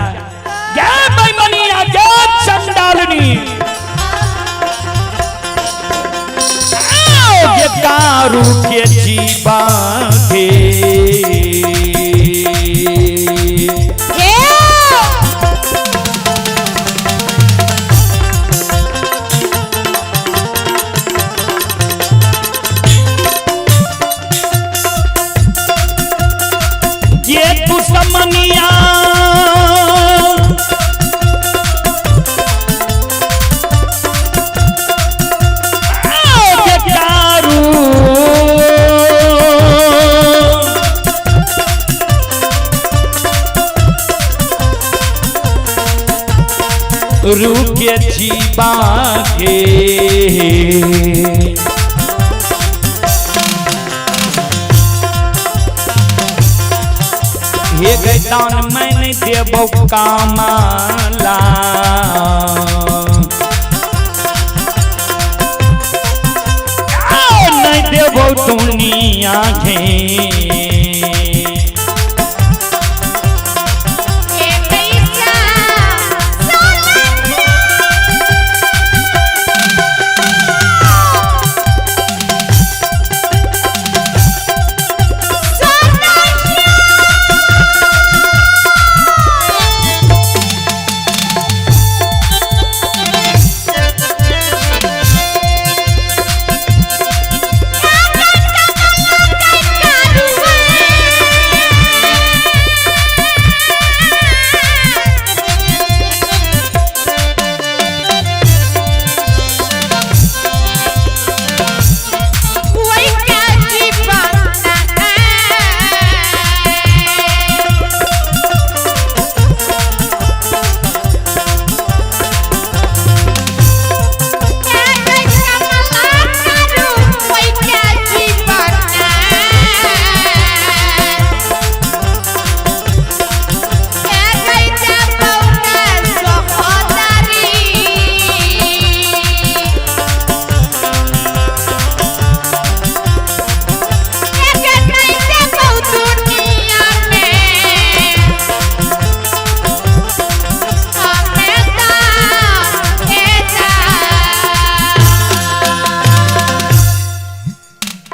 जय बैमनिया, जय चंडालनी, जे दारू के जीवा के ये दुश्मनिया के दारू रुके जीवा के। हे गई दान मैं नहीं देबो कामाला, नहीं देबो दुनिया घे।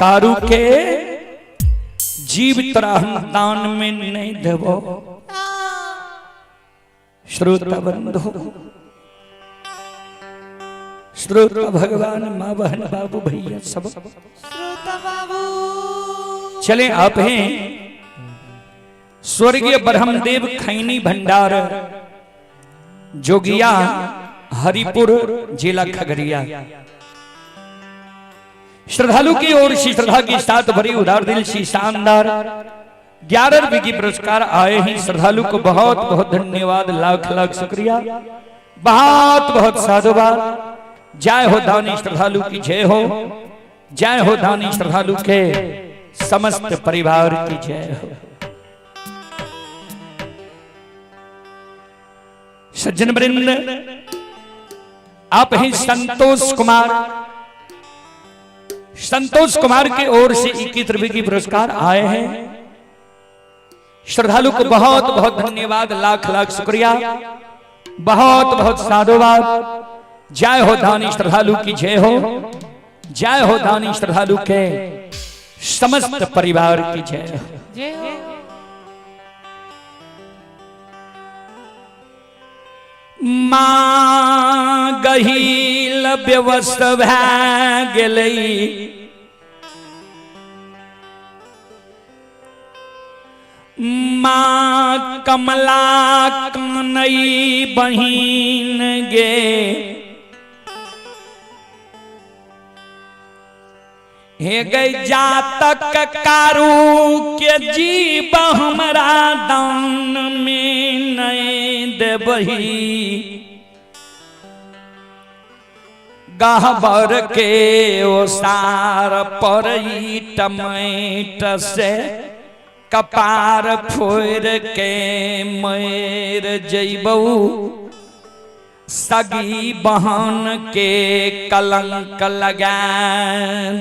कारू के जीव तोरा हम दान में नहीं देबो। श्रोता बंधु, श्रोता भगवान, माँ बहन बाबू भैया सब श्रोता बाबू चले आप हैं स्वर्गीय ब्रह्मदेव खैनी भंडार जोगिया हरिपुर जिला खगड़िया। श्रद्धालु की ओर से श्रद्धा की साथ भरी उदार दिल सी शानदार 11 रुपए की पुरस्कार आए हैं। श्रद्धालु को बहुत बहुत धन्यवाद, लाख लाख शुक्रिया, बहुत बहुत साधुवाद। जय हो दानी श्रद्धालु की जय हो, जय हो दानी श्रद्धालु के समस्त परिवार की जय हो। सज्जन वृंद, आप हैं संतोष कुमार संतोष कुमार की ओर से 21 रुपए की पुरस्कार आए हैं। श्रद्धालु को बहुत बहुत धन्यवाद, लाख लाख शुक्रिया, बहुत बहुत साधुवाद। जय हो दानी श्रद्धालु की जय हो, जय हो दानी श्रद्धालु के समस्त परिवार की जय हो। जय हो। माँ गहील व्यवस्थ भए गेलै, माँ कमला कनई बहिन गे, हे गई जातक कारू के जीव हमरा दान में नहीं देबही, गहबर के ओसार पर टमाट से कपार फोड़ के मर जैबू, सगी बहन के कलंक लगा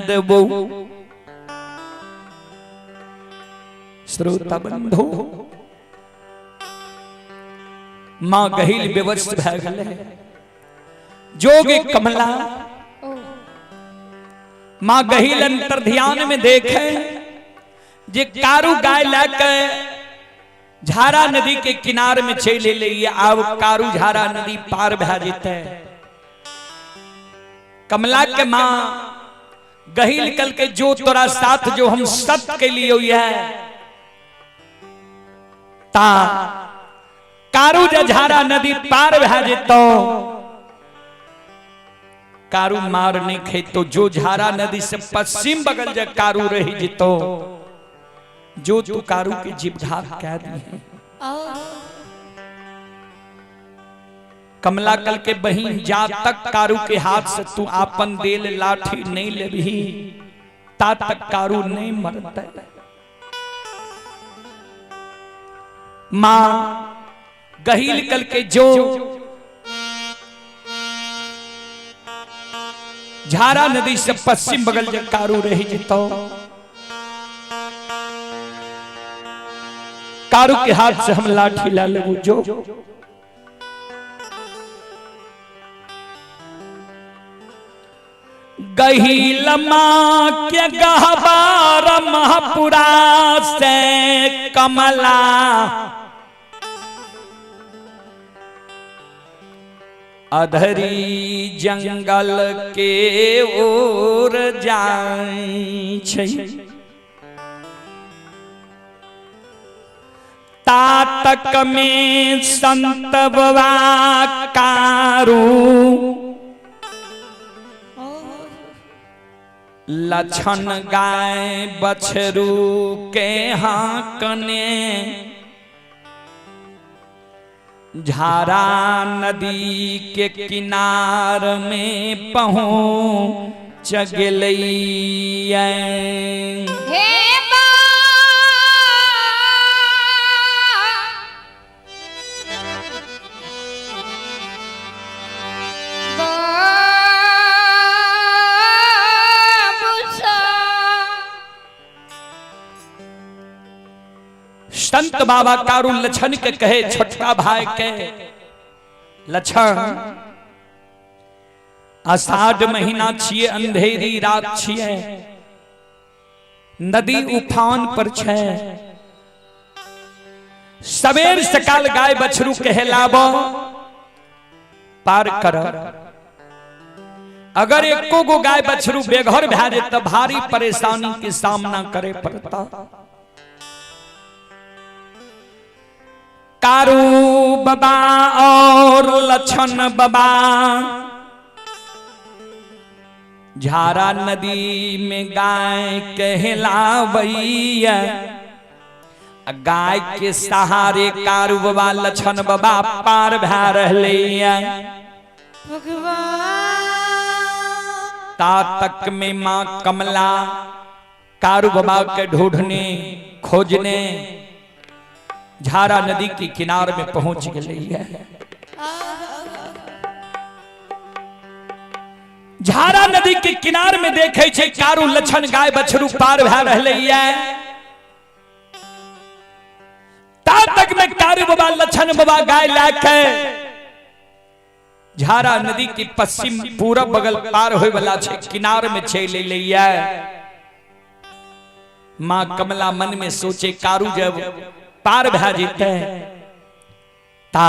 देबू। श्रोता बंधु, माँ गहिल विवश भए गेलै। जोग कमला माँ गहिल अंतर ध्यान में देखे जे कारू गाय लए झारा नदी के किनार में चलि एलै, आब कारू झारा नदी पार भए जेतै। कमला के माँ गहिल कल के जो तोरा साथ जो हम सत के लिए है ता कारू जे झारा नदी पार भए जेतौ, कारू मार नहीं खेतो, जो झारा नदी से पश्चिम बगल जे कारू रही जेतो, जो तू कारू के जीव घात कह दी। कमला कल के बहिन जा तक कारू के हाथ से तू आपन देल लाठी नहीं लेबही ता तक कारू नहीं मरता। मां गहील कल के जो झारा नदी से पश्चिम बगल जे कारू रही जितो, कारू के हाथ से हम लाठी ला लेबू। जो गहील मां के गहबार महापुरा से कमला अधरी जंगल के ओर जाय छै, तातक में संत बवा कारू लक्षण गाय बछरू के हाकने झारा नदी के किनार में पहुँच गेलैया। हे बा संत बाबा कारू लक्षण के कहे छोटका भाई के, लक्षण आषाढ़ महीना छिए, अंधेरी रात छिए, नदी उफान पर छे, सवेर सकाल गाय बछरू के हेलाबो पार कर, अगर एको गो गाय बछरू बेघर भए जाए त भारी परेशानी के सामना करे पड़ता। कारू बाबा और लक्षण बाबा झारा नदी में गाय कहलावैया, गाय के सहारे कारू बाबा लक्षण बाबा पार भए रहलैया। ता तक में माँ कमला कारू बाबा के ढूंढने खोजने झारा नदी के किनार में पहुंच गई है। झारा नदी के किनार में देखे छे कारू लछन गाय बछरू पार भए रहले ये। ता तक में कारू बाबा लछन बाबा गाय लाके झारा नदी के पश्चिम पूरब बगल पार होय वाला छे किनार में चल अलै। मां कमला मन में सोचे कारू जब पार भए जेतै ता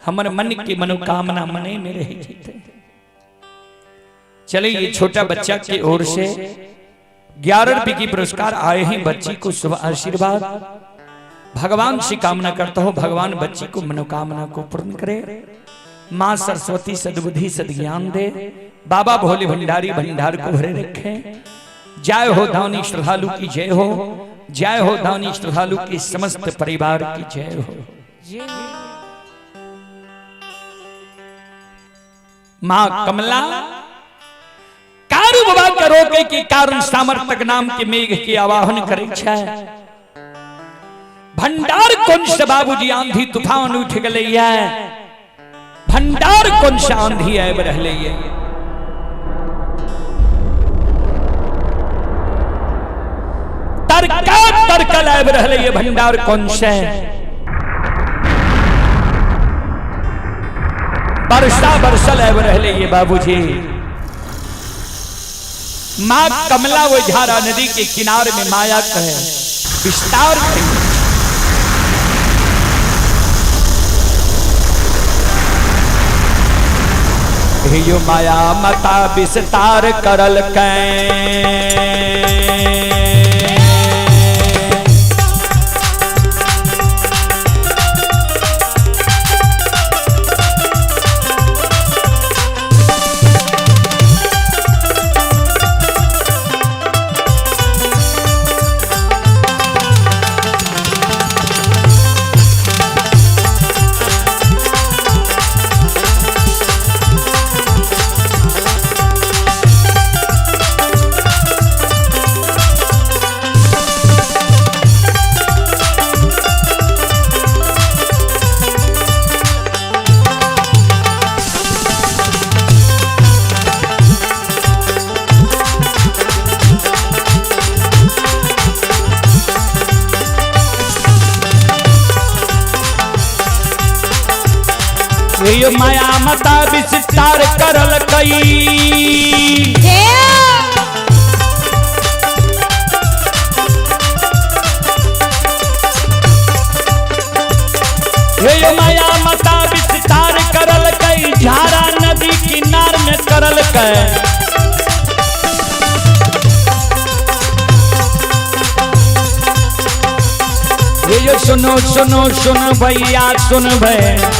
हमर मन की मनोकामना मने में रह जेतै। चले ये छोटा बच्चा की ओर से 11 रुपये की पुरस्कार आए हैं। बच्ची को शुभ आशीर्वाद। भगवान से कामना करता हूं भगवान बच्ची को मनोकामना को पूर्ण करे। मां सरस्वती सद्बुद्धि सद्ज्ञान दे। बाबा भोले भंडारी भंडार को भरे रखे। जय हो दानी श्रद्धालु की जय हो। जय हो दानी श्रद्धालु की समस्त परिवार की जय हो। मां कमला कारू बाबा के रोके के कारण सामर्थक नाम के मेघ के आवाहन करे छे। भंडार कौन से बाबूजी आंधी तूफान उठ गले है। भंडार कौन से आंधी आबि रहले है। तरका तरकल आबि रहले है भंडार कौन से। वर्षा बरसल आबि रहले है बाबूजी। मां कमला वो झारा नदी के किनारे में माया कहे विस्तार हे माया माता विस्तार करल कै। ये माया माता विस्तार करल कई। हे माया माता विस्तार करल कई झारा नदी किनार में करल कई। ये सुनो सुनो सुन भैया सुन भैया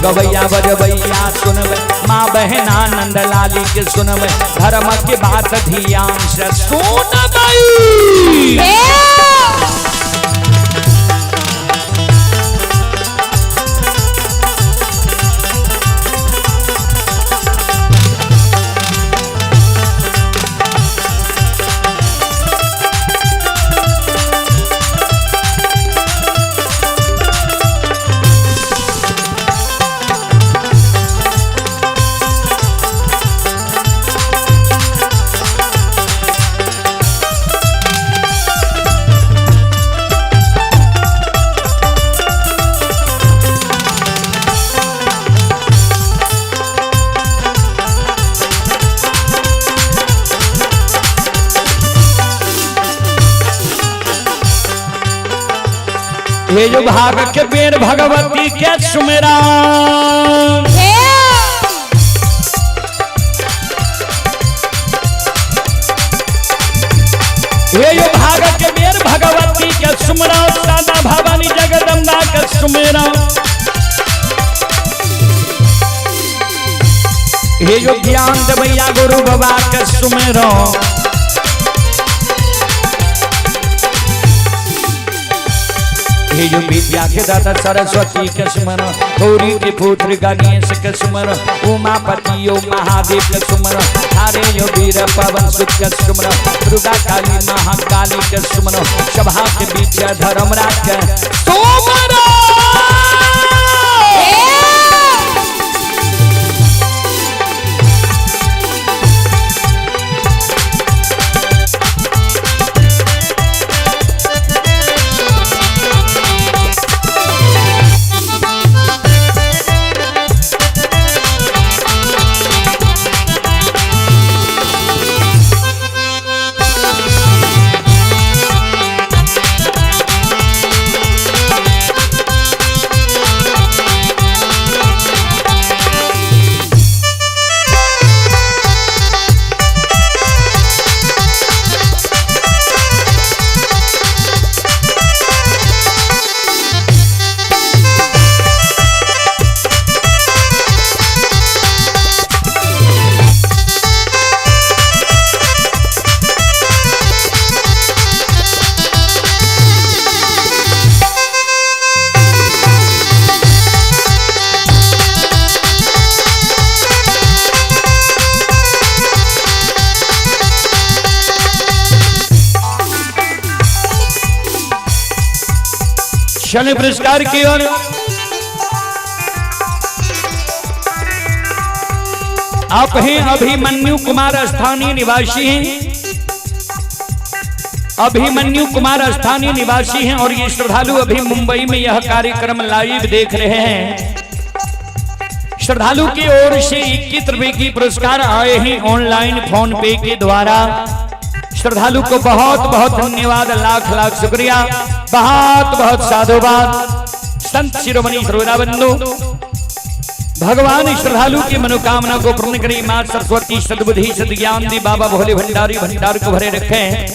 गवैया बजबैया सुनबै माँ बहना नंद लाली के सुनबै धर्म के बात ध्यान से सुनबै। हे जो भाग के बेर भगवती के सुमेरा हे जो भाग के बेर भगवती के सुमरा सादा भवानी जगदम्बा के सुमेरा। हे जो ज्ञान देवैया गुरु बाबा के सुमेरा। हे जो विद्या के दाता सरस्वती के सुमन, गौरी के पुत्र गणेश के सुमन, उमापति यो महादेव के सुमन, हरे यो वीर पवन सुत के सुमन, दुर्गा काली महाकाली के सुमन, सभा के बीच धर्मराज के सुमन। शनि पुरस्कार की ओर आप हैं अभिमन्यु कुमार स्थानीय निवासी हैं, अभिमन्यु कुमार स्थानीय निवासी हैं और ये श्रद्धालु अभी मुंबई में यह कार्यक्रम लाइव देख रहे हैं। श्रद्धालु की ओर से 21 रुपए की पुरस्कार आए हैं ऑनलाइन फोन पे के द्वारा। श्रद्धालु को बहुत बहुत धन्यवाद, लाख लाख शुक्रिया, बहुत बहुत साधुवाद। संत शिरोमणि श्रोता बंधु, भगवान श्रद्धालु की मनोकामना को पूर्ण करें। मां सरस्वती सद्बुद्धि सद्ज्ञान दी, बाबा भोले भंडारी भंडार को भरे रखें।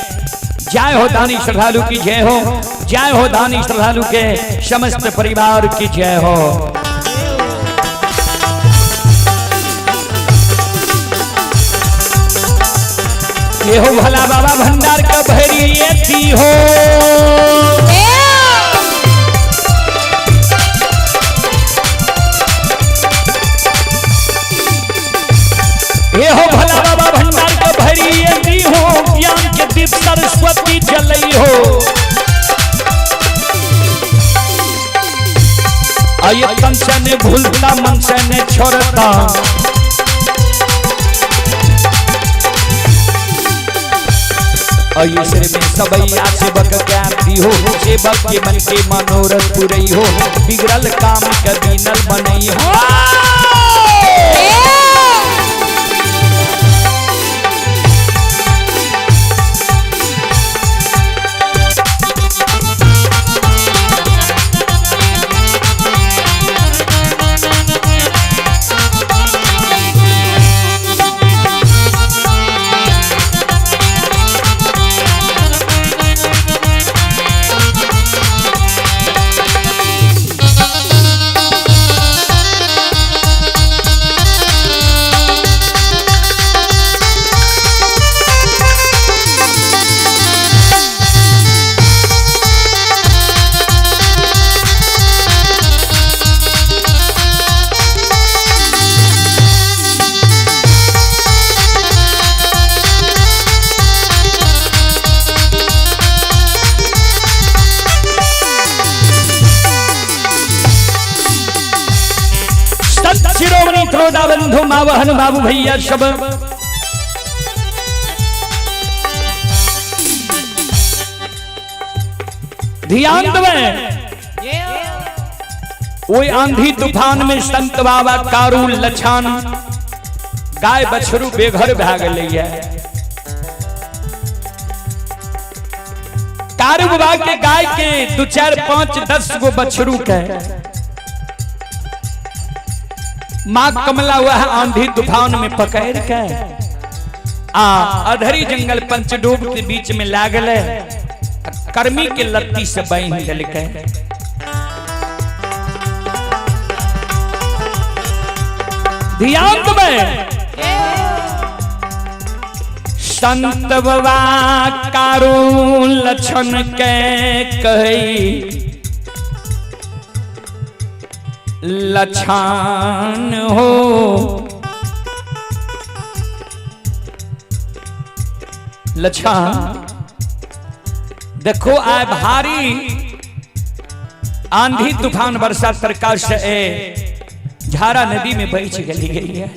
जय हो दानी श्रद्धालु की जय हो, जय हो दानी श्रद्धालु के समस्त परिवार की जय हो। ये हो भला बाबा भंडार का भैरी हो। ये हो भला बाबा भंडार का भैरी हो, ज्ञान के दीप सरस्वती जलई हो। आये तन से ने भूलता मन से ने छोड़ता, सिर में सबैया सेवक ज्ञान हो, सेवक के मन के मनोरथ पुरई हो, बिगड़ल काम कभी नल बनई हो। शिरोमणि त्रोदा बंधु मावहन बाबू भैया सब ध्यान दवे। वो आंधी तूफान में संत बाबा कारू लछान गाय बछरू बेघर भाग है। कारू बाबा के गाय के 2 4 5 10 गो बछरू के मां कमला वह आंधी तूफान में पकड़ के आ अधरी जंगल पंचडूब के बीच में लागल कर्मी के लत्ती से बांध देलकै। ध्यान देबै संत बाबा कारू लक्षण के कही लछान हो। लछान देखो आए भारी आंधी तूफान वर्षा सरकार से ए झारा नदी में बच गई गई है।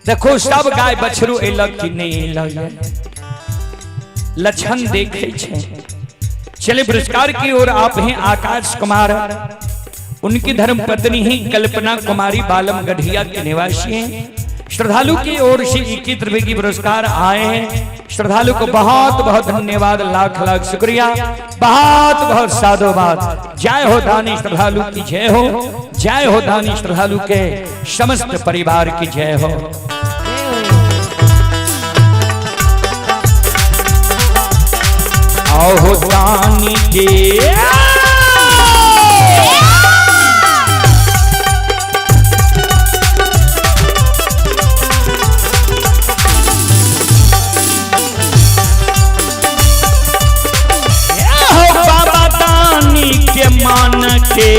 देखो सब गाय बछरू एलक कि नहीं एलक, लक्षण देखे छे। चले पुरस्कार की ओर आप हैं आकाश कुमार, उनकी धर्म पत्नी ही कल्पना कुमारी बालम गढ़िया के निवासी हैं। श्रद्धालु की ओर से 21 रुपए की पुरस्कार आए हैं। श्रद्धालु को बहुत बहुत धन्यवाद, लाख लाख शुक्रिया, बहुत बहुत साधुवाद। जय हो दानी श्रद्धालु की जय हो, जय हो दानी श्रद्धालु के समस्त परिवार की जय हो। आओ दानी के बाबा दानी के मान के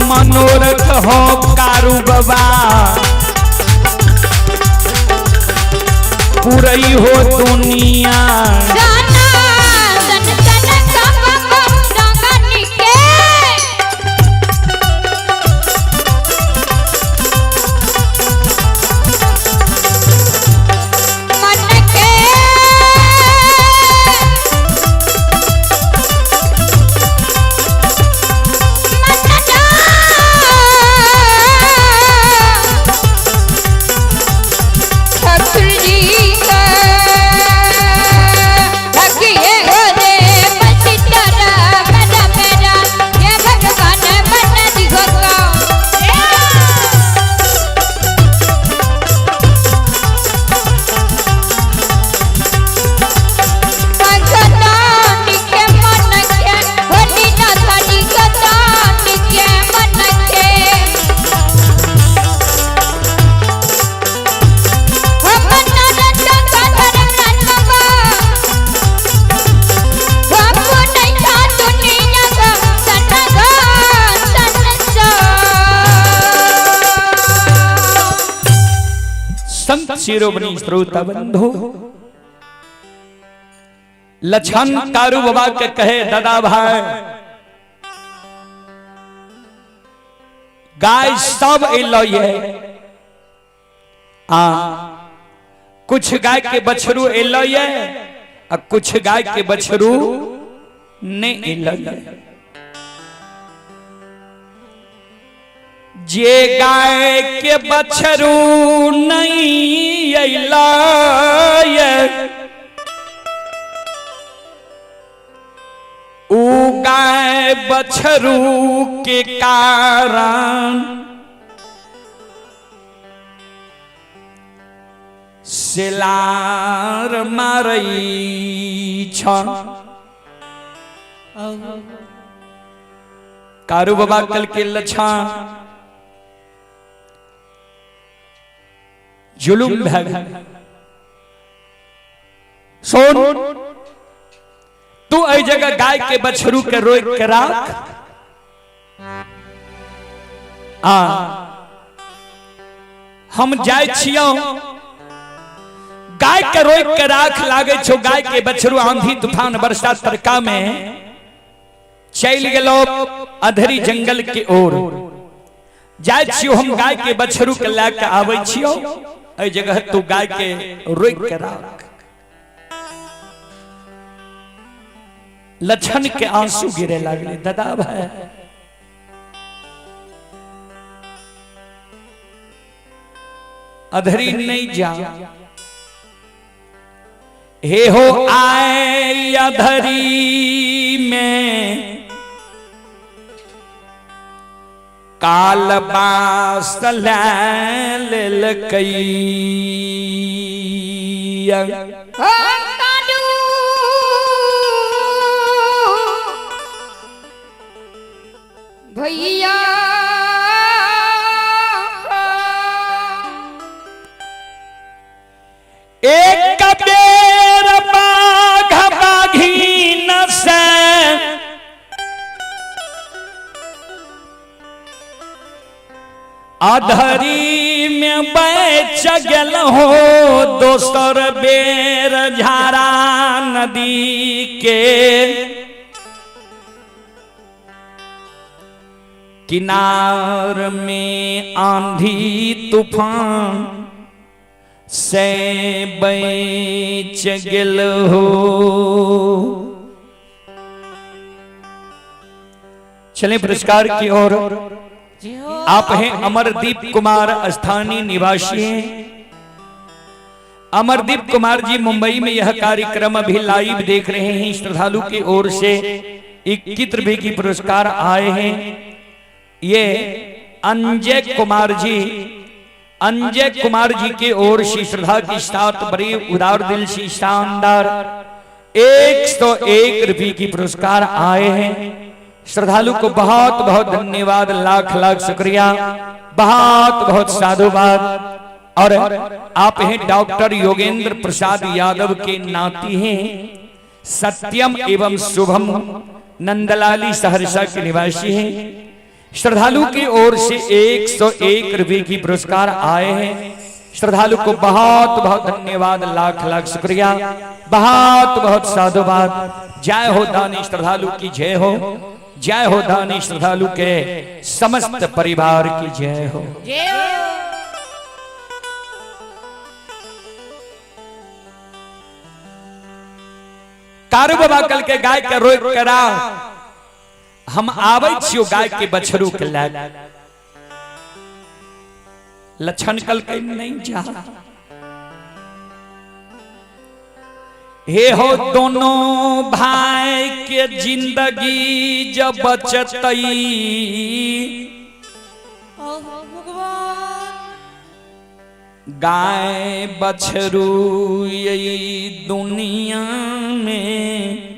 मनोरथ हो कारू बाबा पुरई हो दुनिया। जाना सन सन कब रंगनी के मन के मन जा ठाकुर जी का रखिए गोरे पतितरा मेरा मेरा ये भगवान मन दिखो। भगवान के मन के होली ना साड़ी गदान के मन के हम नरत का धर्म बाबा बापू नहीं था दुनिया का सनगा संसार। संत शिरोमणि श्रोता बंधु लछन कारू बाबा के कहे दादा भाई गाय सब एलो ये आ कुछ गाय के बछरू एलो ये आ कुछ गाय के बछरू नहीं एलो ये। जे गाय के बछरू नहीं एलो ये ऊ गाय बछरू के कारण सिलार मारई छ। कारू बाबा कल के लछा जुलुम भै गेल। सुन तू एहि जगह गाय के बछरू के रोक के राख आ हम जाय छियौ गाय के रोक के राख लागे छो गाय के बछरू आंधी तूफान बरसात तरका में चल गेलो अधरी जंगल के ओर। जाय छियौ हम गाय के बछरू के लए के आबै छियौ एहि जगह तू गाय के रोक के राख। लक्षण के आंसू गिरे लागले दादा भाई अधरी नहीं जा हे हो आए अधरी में काल बास ललकई। कालू भैया एक अधरी में बच गेल हो दोसर बेर झारा नदी के किनार में आंधी तूफान से बच गेल हो। चले पुरस्कार की ओर। आप हैं अमरदीप कुमार, स्थानीय निवासी हैं। अमरदीप कुमार जी मुंबई में यह कार्यक्रम अभी लाइव देख रहे हैं। श्रद्धालु की ओर से 21 रुपए की पुरस्कार आए हैं। ये अंजय कुमार जी, अंजय कुमार जी की ओर से श्रद्धा के साथ बड़े उदार दिल से शानदार 101 रुपए की पुरस्कार आए हैं। श्रद्धालु को बहुत बहुत धन्यवाद, लाख लाख शुक्रिया, बहुत बहुत साधुवाद। और आप हैं डॉक्टर योगेंद्र प्रसाद यादव के नाती हैं, सत्यम एवं शुभम नंदलाली सहरसा के निवासी हैं। श्रद्धालु की ओर से 101 रुपए की पुरस्कार आए हैं। श्रद्धालु को बहुत बहुत धन्यवाद, लाख लाख शुक्रिया, बहुत बहुत साधुवाद। जय हो दानी श्रद्धालु की जय हो, जय हो दानी श्रद्धालु के समस्त परिवार की जय हो। जय हो। कारू बाबा कल के गाय के रोक करा हम आबै छियो गाय के बछरू के लग। लक्षण कल के नहीं जा। हे हो दोनों भाई के जिंदगी जब बचतई, भगवान गाय बछरू यही दुनिया में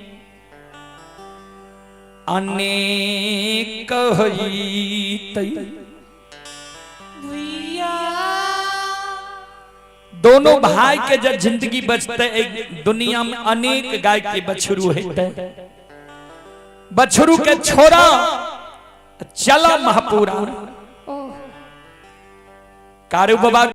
अनेक हईतई। भैया दोनों भाई के जब जिंदगी बचते, एक दुनिया में अनेक गाय के बछरू होते। बछरू के छोड़ा चला महापुरा। ओह। कारू बाबा।